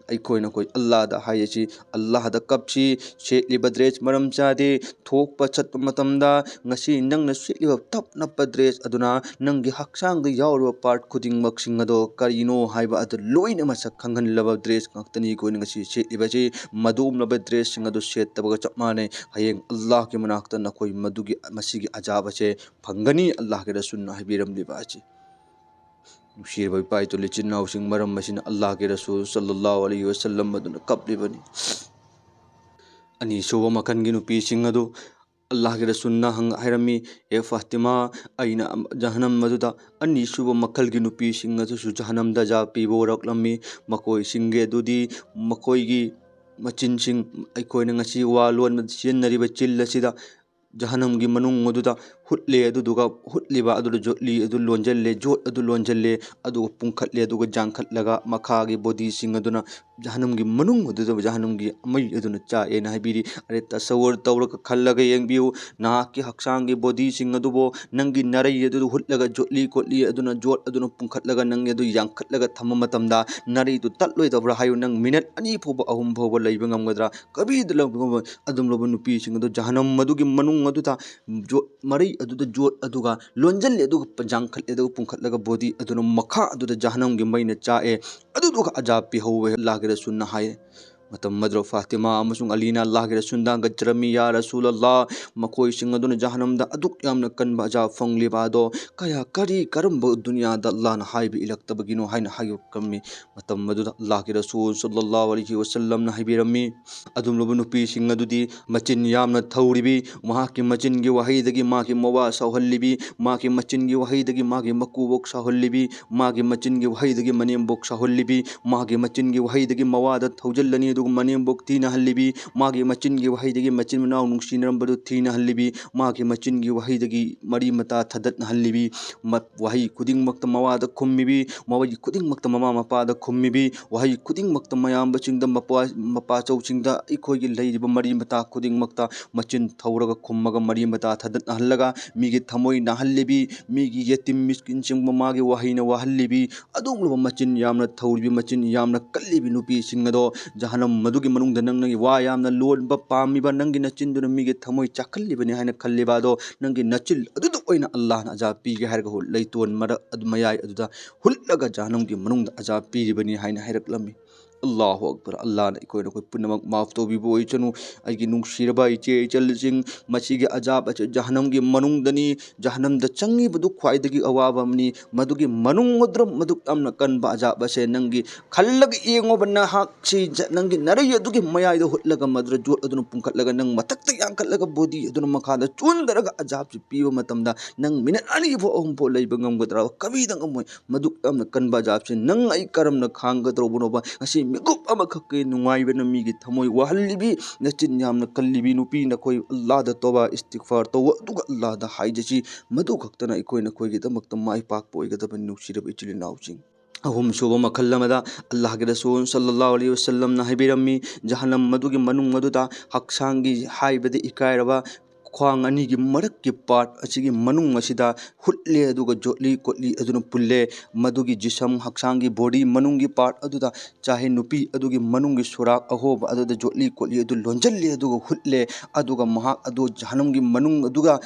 ꯑꯩꯈꯣꯏꯅ ꯑꯩꯈꯣꯏ ꯑꯜꯂꯥꯍꯗ ꯍꯥꯏꯔꯤꯁꯤ, ꯑꯜꯂꯥꯍꯗ ꯀꯞꯁꯤ, ꯁꯦꯠꯂꯤꯕ ꯗ꯭ꯔꯦꯁ ꯃꯔꯝ ꯆꯥꯗꯦ, ꯊꯣꯛꯄ ꯆꯠꯄ ꯃꯇꯝꯗ ꯉꯁꯤ ꯅꯪꯅ ꯁꯦꯠꯂꯤꯕ ꯇꯞ ꯅꯞꯄ ꯗ꯭ꯔꯦꯁ ꯑꯗꯨꯅ ꯅꯪꯒꯤ ꯍꯛꯆꯥꯡꯗ ꯌꯥꯎꯔꯤꯕ ꯄꯥꯔꯠ ꯈꯨꯗꯤꯡꯃꯛꯁꯤꯡ ꯑꯗꯣ ꯀꯔꯤꯅꯣ ꯍꯥꯏꯕ ꯑꯗꯨ ꯂꯣꯏꯅ ꯃꯁꯛ ꯈꯪꯍꯜꯂꯕ ꯗ꯭ꯔꯦꯁ ꯉꯥꯛꯇꯅꯤ ꯑꯩꯈꯣꯏꯅ ꯉꯁꯤ ꯁꯦꯠꯂꯤꯕꯁꯤ꯫ ꯃꯗꯨꯒꯨꯝꯂꯕ ꯗ꯭ꯔꯦꯁꯁꯤꯡ ꯑꯗꯨ ꯁꯦꯠꯇꯕꯒ ꯆꯞ ꯃꯥꯟꯅꯩ꯫ ꯍꯌꯦꯡ ꯑꯜꯂꯥꯍꯒꯤ ꯃꯅꯥꯛꯇ ꯅꯈꯣꯏ ꯃꯗꯨꯒꯤ, ꯃꯁꯤꯒꯤ ꯑꯖꯥꯕ ꯑꯁꯦ ꯐꯪꯒꯅꯤ, ꯑꯜꯂꯥꯍꯒꯤ ꯔꯁꯨꯜꯅ ꯍꯥꯏꯕꯤꯔꯝꯂꯤꯕ ꯑꯁꯤ꯫ ꯅꯨꯡꯁꯤꯔꯕ ꯏꯄꯥ ꯏꯇꯨꯜ ꯏꯆꯤꯟ ꯏꯅꯥꯎꯁꯤꯡ, ꯃꯔꯝ ꯑꯁꯤꯅ ꯑꯜꯂꯥꯍꯒꯤ ꯔꯁꯨꯜ ꯁꯜꯂꯜꯂꯥꯍꯨ ꯑꯂꯩꯍꯤ ꯋꯁꯜꯂꯝ ꯑꯗꯨꯅ ꯀꯞꯂꯤꯕꯅꯤ꯫ ꯑꯅꯤꯁꯨꯕ ꯃꯈꯜꯒꯤ ꯅꯨꯄꯤꯁꯤꯡ ꯑꯗꯨ ꯑꯜꯂꯥꯍꯒꯤ ꯔꯁꯨꯜꯅ ꯍꯪ-, ꯍꯥꯏꯔꯝꯃꯤ, "ꯑꯦ ꯐꯥꯇꯤꯃꯥ, ꯑꯩꯅ ꯖꯍꯟꯅꯝ ꯑꯗꯨꯗ ꯑꯅꯤꯁꯨꯕ ꯃꯈꯜꯒꯤ ꯅꯨꯄꯤꯁꯤꯡ ꯑꯗꯨꯁꯨ ꯖꯍꯟꯅꯝꯗ ꯑꯖꯥꯕ ꯄꯤꯕ ꯎꯔꯛꯂꯝꯃꯤ꯫ ꯃꯈꯣꯏꯁꯤꯡꯒꯤ ꯑꯗꯨꯗꯤ ꯃꯈꯣꯏꯒꯤ ꯃꯆꯤꯟꯁꯤꯡ, ꯑꯩꯈꯣꯏꯅ ꯉꯁꯤ ꯋꯥ ꯂꯣꯟꯕꯗ ꯁꯤꯖꯤꯟꯅꯔꯤꯕ ꯆꯤꯜ ꯑꯁꯤꯗ ꯖꯍꯟꯅꯝꯒꯤ ꯃꯅꯨꯡ ꯑꯗꯨꯗ ꯍꯨꯠꯂꯦ, ꯑꯗꯨꯗꯨꯒ ꯍꯨꯠꯂꯤꯕ ꯑꯗꯨꯗ ꯖꯣꯠꯂꯤ ꯑꯗꯨ ꯂꯣꯟꯖꯜꯂꯦ, ꯖꯣꯠ ꯑꯗꯨ ꯂꯣꯟꯖꯜꯂꯦ, ꯑꯗꯨꯒ ꯄꯨꯡꯈꯠꯂꯦ, ꯑꯗꯨꯒ ꯌꯥꯡꯈꯠꯂꯒ ꯃꯈꯥꯒꯤ ꯕꯣꯗꯤꯁꯤꯡ ꯑꯗꯨꯅ ꯖꯍꯟꯅꯝꯒꯤ ꯃꯅꯨꯡ ꯑꯗꯨꯗ ꯖꯍꯟꯅꯝꯒꯤ ꯃꯩ ꯑꯗꯨꯅ ꯆꯥꯛꯑꯦꯅ ꯍꯥꯏꯕꯤꯔꯤ"꯫ ꯑꯔꯦ, ꯇꯁꯋꯔ ꯇꯧꯔꯒ ꯈꯜꯂꯒ ꯌꯦꯡꯕꯤꯌꯨ꯫ ꯅꯍꯥꯛꯀꯤ ꯍꯛꯆꯥꯡꯒꯤ ꯕꯣꯗꯤꯁꯤꯡ ꯑꯗꯨꯕꯨ ꯅꯪꯒꯤ ꯅꯔꯩ ꯑꯗꯨꯗ ꯍꯨꯠꯂꯒ ꯖꯣꯠꯂꯤ ꯈꯣꯠꯂꯤ ꯑꯗꯨꯅ ꯖꯣꯠ ꯑꯗꯨꯅ ꯄꯨꯡꯈꯠꯂꯒ ꯅꯪ ꯑꯗꯨ ꯌꯥꯡꯈꯠꯂꯒ ꯊꯝꯕ ꯃꯇꯝꯗ ꯅꯔꯩꯗꯨ ꯇꯠꯂꯣꯏꯗꯕ꯭ꯔꯥ ꯍꯥꯏꯌꯨ꯫ ꯅꯪ ꯃꯤꯅꯠ ꯑꯅꯤ ꯐꯥꯎꯕ, ꯑꯍꯨꯝ ꯐꯥꯎꯕ ꯂꯩꯕ ꯉꯝꯒꯗ꯭ꯔꯥ? ꯀꯕꯤꯗ ꯂꯧꯕ ꯉꯝꯃꯣꯏ꯫ ꯑꯗꯨꯝꯂꯕ ꯅꯨꯄꯤꯁꯤꯡ ꯑꯗꯨ ꯖꯍꯟꯅꯝ ꯑꯗꯨꯒꯤ ꯃꯅꯨꯡ ꯑꯗꯨꯗ ꯖꯣꯠ, ꯃꯔꯩ ꯑꯗꯨꯗ ꯖꯣꯠ ꯑꯗꯨꯒ ꯂꯣꯟꯖꯜꯂꯦ, ꯑꯗꯨꯒ ꯌꯥꯡꯈꯠꯂꯦ, ꯑꯗꯨꯒ ꯄꯨꯡꯈꯠꯂꯒ ꯕꯣꯗꯤ ꯑꯗꯨꯅ ꯃꯈꯥ ꯑꯗꯨꯗ ꯖꯍꯟꯅꯝꯒꯤ ꯃꯩꯅ ꯆꯥꯛꯑꯦ꯫ ꯑꯗꯨꯗꯨꯒ ꯑꯖꯥꯕ ꯄꯤꯍꯧꯋꯦ, ꯑꯜꯂꯥꯍꯒꯤ ꯔꯁꯨꯜꯅ ꯍꯥꯏ꯫ ꯃꯇꯝ ꯑꯗꯨꯗ ꯐꯥꯇꯤꯃꯥ ꯑꯃꯁꯨꯡ ꯑꯂꯤꯅ ꯑꯜꯂꯥꯍꯒꯤ ꯔꯁꯨꯜꯗ ꯍꯪꯒꯠꯆꯔꯝꯃꯤ, "ꯌꯥ ꯔꯁꯨꯜ ꯑꯜꯂꯥꯍ, ꯃꯈꯣꯏꯁꯤꯡ ꯑꯗꯨꯅ ꯖꯍꯟꯅꯝꯗ ꯑꯗꯨꯛ ꯌꯥꯝꯅ ꯀꯟꯕ ꯑꯖꯥꯕ ꯐꯪꯂꯤꯕ ꯑꯗꯣ ꯀꯌꯥ, ꯀꯔꯤ, ꯀꯔꯝꯕ ꯗꯨꯅꯤꯌꯥꯗ ꯑꯜꯂꯥꯍꯅ ꯍꯥꯏꯕ ꯏꯜꯂꯛꯇꯕꯒꯤꯅꯣ?" ꯍꯥꯏꯅ ꯍꯥꯏꯔꯛꯂꯝꯃꯤ꯫ ꯃꯇꯝ ꯑꯗꯨꯗ ꯑꯜꯂꯥꯍꯒꯤ ꯔꯁꯨꯜ ꯁꯜꯂꯜꯂꯥꯍꯨ ꯑꯂꯩꯍꯤ ꯋꯁꯜꯂꯝꯅ ꯍꯥꯏꯕꯤꯔꯝꯃꯤ, ꯑꯗꯨꯝꯂꯕ ꯅꯨꯄꯤꯁꯤꯡ ꯑꯗꯨꯗꯤ ꯃꯆꯤꯟ ꯌꯥꯝꯅ ꯊꯧꯔꯤꯕꯤ, ꯃꯍꯥꯛꯀꯤ ꯃꯆꯤꯟꯒꯤ ꯋꯥꯍꯩꯗꯒꯤ ꯃꯥꯒꯤ ꯃꯋꯥ ꯁꯥꯎꯍꯜꯂꯤꯕꯤ, ꯃꯥꯒꯤ ꯃꯆꯤꯟꯒꯤ ꯋꯥꯍꯩꯗꯒꯤ ꯃꯥꯒꯤ ꯃꯀꯨꯕꯣꯛ ꯁꯥꯎꯍꯜꯂꯤꯕꯤ, ꯃꯥꯒꯤ ꯃꯆꯤꯟꯒꯤ ꯋꯥꯍꯩꯗꯒꯤ ꯃꯅꯦꯝꯕꯣꯛ ꯁꯥꯎꯍꯜꯂꯤꯕꯤ, ꯃꯥꯒꯤ ꯃꯆꯤꯟꯒꯤ ꯋꯥꯍꯩꯗꯒꯤ ꯃꯋꯥꯗ ꯊꯧꯖꯤꯜꯂꯅꯤ, ꯑꯗꯨꯒ ꯃꯅꯦꯝꯕꯣꯛ ꯊꯤꯅꯍꯜꯂꯤꯕꯤ, ꯃꯥꯒꯤ ꯃꯆꯤꯟꯒꯤ ꯋꯥꯍꯩꯗꯒꯤ ꯃꯆꯤꯟ ꯃꯅꯥꯎ ꯅꯨꯡꯁꯤꯅꯔꯝꯕꯗꯨ ꯊꯤꯅꯍꯜꯂꯤꯕꯤ, ꯃꯥꯒꯤ ꯃꯆꯤꯟꯒꯤ ꯋꯥꯍꯩꯗꯒꯤ ꯃꯔꯤ ꯃꯇꯥ ꯊꯗꯠꯅꯍꯜꯂꯤꯕꯤ, ꯃ-, ꯋꯥꯍꯩ ꯈꯨꯗꯤꯡꯃꯛꯇ ꯃꯋꯥꯗ ꯈꯨꯝꯃꯤꯕꯤ, ꯋꯥꯍꯩ ꯈꯨꯗꯤꯡꯃꯛꯇ ꯃꯃꯥ ꯃꯄꯥꯗ ꯈꯨꯝꯃꯤꯕꯤ, ꯋꯥꯍꯩ ꯈꯨꯗꯤꯡꯃꯛꯇ ꯃꯌꯥꯝꯕꯁꯤꯡꯗ, ꯃꯄꯥ-, ꯃꯄꯥꯆꯧꯁꯤꯡꯗ, ꯑꯩꯈꯣꯏꯒꯤ ꯂꯩꯔꯤꯕ ꯃꯔꯤ ꯃꯇꯥ ꯈꯨꯗꯤꯡꯃꯛꯇ ꯃꯆꯤꯟ ꯊꯧꯔꯒ ꯈꯨꯝꯃꯒ ꯃꯔꯤ ꯃꯇꯥ ꯊꯗꯠꯅꯍꯜꯂꯒ ꯃꯤꯒꯤ ꯊꯃꯣꯏ ꯅꯥꯍꯜꯂꯤꯕꯤ, ꯃꯤꯒꯤ ꯌꯦꯇꯤꯝ ꯃꯤꯁꯀꯤꯟꯁꯤꯡꯕꯨ ꯃꯥꯒꯤ ꯋꯥꯍꯩꯅ ꯋꯥꯍꯜꯂꯤꯕꯤ, ꯑꯗꯨꯒꯨꯝꯂꯕ ꯃꯆꯤꯟ ꯌꯥꯝꯅ ꯊꯧꯔꯤꯕꯤ, ꯃꯆꯤꯟ ꯌꯥꯝꯅ ꯀꯜꯂꯤꯕꯤ ꯅꯨꯄꯤꯁꯤꯡ ꯑꯗꯣ ꯖꯍꯅꯝ ꯃꯗꯨꯒꯤ ꯃꯅꯨꯡꯗ ꯅꯪ ꯅꯪꯒꯤ ꯋꯥ ꯌꯥꯝꯅ ꯂꯣꯟꯕ ꯄꯥꯝꯃꯤꯕ, ꯅꯪꯒꯤ ꯅꯆꯤꯟꯗꯨꯅ ꯃꯤꯒꯤ ꯊꯃꯣꯏ ꯆꯥꯛꯍꯜꯂꯤꯕꯅꯤ ꯍꯥꯏꯅ ꯈꯜꯂꯤꯕ ꯑꯗꯣ, ꯅꯪꯒꯤ ꯅꯆꯤꯜ ꯑꯗꯨꯗ ꯑꯣꯏꯅ ꯑꯜꯂꯥꯍꯅ ꯑꯖꯥꯕ ꯄꯤꯒꯦ ꯍꯥꯏꯔꯒ ꯍꯣ-, ꯂꯩꯇꯣꯟ ꯃꯔꯛ ꯑꯗꯨ ꯃꯌꯥꯏ ꯑꯗꯨꯗ ꯍꯨꯠꯂꯒ ꯖꯍꯅꯝꯒꯤ ꯃꯅꯨꯡꯗ ꯑꯖꯥꯕ ꯄꯤꯔꯤꯕꯅꯤ ꯍꯥꯏꯅ ꯍꯥꯏꯔꯛꯂꯝꯃꯤ꯫ ꯑꯜꯂꯥꯍꯨ ꯑꯛꯕꯔ꯫ ꯑꯜꯂꯥꯍꯅ ꯑꯩꯈꯣꯏ ꯅꯈꯣꯏ ꯄꯨꯝꯅꯃꯛ ꯃꯥꯐ ꯇꯧꯕꯤꯕ ꯑꯣꯏꯁꯅꯨ꯫ ꯑꯩꯒꯤ ꯅꯨꯡꯁꯤꯔꯕ ꯏꯆꯦ ꯏꯆꯜꯁꯤꯡ, ꯃꯁꯤꯒꯤ ꯑꯖꯥꯕ ꯑꯁꯤ ꯖꯍꯅꯝꯒꯤ ꯃꯅꯨꯡꯗꯅꯤ꯫ ꯖꯍꯅꯝꯗ ꯆꯪꯉꯤꯕꯗꯨ ꯈ꯭ꯋꯥꯏꯗꯒꯤ ꯑꯋꯥꯕ ꯑꯃꯅꯤ꯫ ꯃꯗꯨꯒꯤ ꯃꯅꯨꯡ ꯑꯗꯨꯗ ꯃꯗꯨꯛ ꯌꯥꯝꯅ ꯀꯟꯕ ꯑꯖꯥꯕ ꯑꯁꯦ ꯅꯪꯒꯤ ꯈꯜꯂꯒ ꯌꯦꯡꯉꯣꯕ꯫ ꯅꯍꯥꯛꯁꯤ ꯖ-, ꯅꯪꯒꯤ ꯅꯔꯩ ꯑꯗꯨꯒꯤ ꯃꯌꯥꯏꯗ ꯍꯨꯠꯂꯒ ꯃꯗꯨꯗ ꯌꯣꯠ ꯑꯗꯨꯅ ꯄꯨꯡꯈꯠꯂꯒ ꯅꯪ ꯃꯊꯛꯇ ꯌꯥꯡꯈꯠꯂꯒ ꯕꯣꯗꯤ ꯑꯗꯨꯅ ꯃꯈꯥꯗ ꯆꯣꯟꯊꯔꯒ ꯑꯖꯥꯕꯁꯤ ꯄꯤꯕ ꯃꯇꯝꯗ ꯅꯪ ꯃꯤꯅꯠ ꯑꯅꯤ ꯐꯥꯎ ꯑꯍꯨꯝ ꯐꯥꯎ ꯂꯩꯕ ꯉꯝꯒꯗ꯭ꯔꯥ? ꯀꯕꯤꯗ ꯉꯝꯃꯣꯏ꯫ ꯃꯗꯨꯛ ꯌꯥꯝꯅ ꯀꯟꯕ ꯑꯖꯥꯕꯁꯤ ꯅꯪ ꯑꯩ ꯀꯔꯝꯅ ꯈꯥꯡꯒꯗꯧꯕꯅꯣꯕ? ꯉꯁꯤ ꯃꯤꯀꯨꯞ ꯑꯃꯈꯛꯀꯤ ꯅꯨꯡꯉꯥꯏꯕꯅ ꯃꯤꯒꯤ ꯊꯃꯣꯏ ꯋꯥꯍꯜꯂꯤꯕꯤ, ꯅꯆꯤꯟ ꯌꯥꯝꯅ ꯀꯜꯂꯤꯕꯤ ꯅꯨꯄꯤ, ꯅꯈꯣꯏ ꯑꯜꯂꯥꯗ ꯇꯣꯕꯥ ꯏꯁꯇꯤꯒꯐꯥꯔ ꯇꯧ, ꯑꯗꯨꯒ ꯑꯜꯂꯥꯗ ꯍꯥꯏꯖꯁꯤ꯫ ꯃꯗꯨ ꯈꯛꯇꯅ ꯑꯩꯈꯣꯏ ꯅꯈꯣꯏꯒꯤꯗꯃꯛꯇ ꯃꯥꯏ ꯄꯥꯛꯄ ꯑꯣꯏꯒꯗꯕꯅꯤ, ꯅꯨꯡꯁꯤꯔꯕ ꯏꯆꯤꯜ ꯏꯅꯥꯎꯁꯤꯡ꯫ ꯑꯍꯨꯝꯁꯨꯕ ꯃꯈꯜ ꯑꯃꯗ ꯑꯜꯂꯥꯍꯒꯤ ꯔꯁꯨꯜ ꯁꯜꯂꯜꯂꯥꯍꯨ ꯑꯂꯩꯍꯤ ꯋꯁꯜꯂꯝꯅ ꯍꯥꯏꯕꯤꯔꯝꯃꯤ, ꯖꯍꯅꯝ ꯃꯗꯨꯒꯤ ꯃꯅꯨꯡ ꯑꯗꯨꯗ ꯍꯛꯆꯥꯡꯒꯤ ꯍꯥꯏꯕꯗ ꯏꯀꯥꯏꯔꯕ ꯈ꯭ꯋꯥꯡ ꯑꯅꯤꯒꯤ ꯃꯔꯛꯀꯤ part ꯑꯁꯤꯒꯤ ꯃꯅꯨꯡ ꯑꯁꯤꯗ ꯍꯨꯠꯂꯦ, ꯑꯗꯨꯒ ꯖꯣꯠꯂꯤ ꯀꯣꯠꯂꯤ ꯑꯗꯨꯅ ꯄꯨꯜꯂꯦ꯫ ꯃꯗꯨꯒꯤ ꯖꯤꯁꯝ, ꯍꯛꯆꯥꯡꯒꯤ body ꯃꯅꯨꯡꯒꯤ part ꯑꯗꯨꯗ ꯆꯥꯍꯦ ꯅꯨꯄꯤ ꯑꯗꯨꯒꯤ ꯃꯅꯨꯡꯒꯤ ꯁꯨꯔꯥꯛ ꯑꯍꯣꯕ ꯑꯗꯨꯗ ꯖꯣꯠꯂꯤ ꯀꯣꯠꯂꯤ ꯑꯗꯨ ꯂꯣꯟꯖꯜꯂꯦ, ꯑꯗꯨꯒ ꯍꯨꯠꯂꯦ, ꯑꯗꯨꯒ ꯃꯍꯥꯛ ꯑꯗꯨ ꯖꯍꯅꯝꯒꯤ ꯃꯅꯨꯡ ꯑꯗꯨꯒ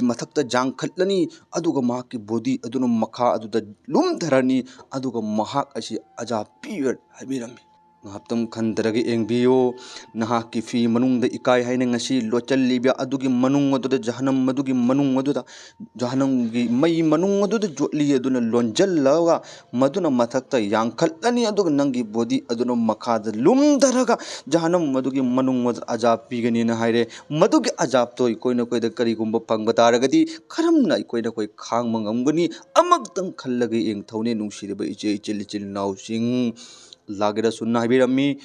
ꯃꯊꯛꯇ ꯌꯥꯡꯈꯠꯂꯅꯤ, ꯑꯗꯨꯒ ꯃꯍꯥꯛꯀꯤ body ꯑꯗꯨꯅ ꯃꯈꯥ ꯑꯗꯨꯗ ꯂꯨꯝꯊꯔꯅꯤ, ꯑꯗꯨꯒ ꯃꯍꯥꯛ ꯑꯁꯤ ꯑꯖꯥꯕ ꯄꯤꯕ ꯍꯥꯏꯕꯤꯔꯝꯃꯤ꯫ ꯉꯥꯏꯍꯥꯛꯇꯪ ꯈꯟꯊꯔꯒ ꯌꯦꯡꯕꯤꯌꯨ꯫ ꯅꯍꯥꯛꯀꯤ ꯐꯤ ꯃꯅꯨꯡꯗ ꯏꯀꯥꯏ ꯍꯥꯏꯅ ꯉꯁꯤ ꯂꯣꯠꯆꯜꯂꯤꯕ ꯑꯗꯨꯒꯤ ꯃꯅꯨꯡ ꯑꯗꯨꯗ, ꯖꯍꯅꯝ ꯑꯗꯨꯒꯤ ꯃꯅꯨꯡ ꯑꯗꯨꯗ, ꯖꯍꯅꯝꯒꯤ ꯃꯩ ꯃꯅꯨꯡ ꯑꯗꯨꯗ ꯖꯣꯠꯂꯤ ꯑꯗꯨꯅ ꯂꯣꯟꯖꯜꯂꯒ ꯃꯗꯨꯅ ꯃꯊꯛꯇ ꯌꯥꯡꯈꯠꯂꯅꯤ, ꯑꯗꯨꯒ ꯅꯪꯒꯤ body ꯑꯗꯨꯅ ꯃꯈꯥꯗ ꯂꯨꯝꯊꯔꯒ ꯖꯍꯅꯝ ꯑꯗꯨꯒꯤ ꯃꯅꯨꯡ ꯑꯗꯨꯗ ꯑꯖꯥꯕ ꯄꯤꯒꯅꯤꯅ ꯍꯥꯏꯔꯦ꯫ ꯃꯗꯨꯒꯤ ꯑꯖꯥꯕꯇꯣ ꯑꯩꯈꯣꯏ ꯅꯈꯣꯏꯗ ꯀꯔꯤꯒꯨꯝꯕ ꯐꯪꯕ ꯇꯥꯔꯒꯗꯤ ꯀꯔꯝꯅ ꯑꯩꯈꯣꯏ ꯅꯈꯣꯏ ꯈꯥꯡꯕ ꯉꯝꯒꯅꯤ? ꯑꯃꯈꯛꯇꯪ ꯈꯜꯂꯒ ꯌꯦꯡꯊꯧꯅꯦ, ꯅꯨꯡꯁꯤꯔꯕ ꯏꯆꯦ ꯏꯆꯤꯜ ꯏꯆꯤꯜ ꯏꯅꯥꯎꯁꯤꯡ꯫ ꯑꯜꯂꯥꯍꯒꯤ ꯔꯁꯨꯜꯅ ꯍꯥꯏꯕꯤꯔꯝꯃꯤ,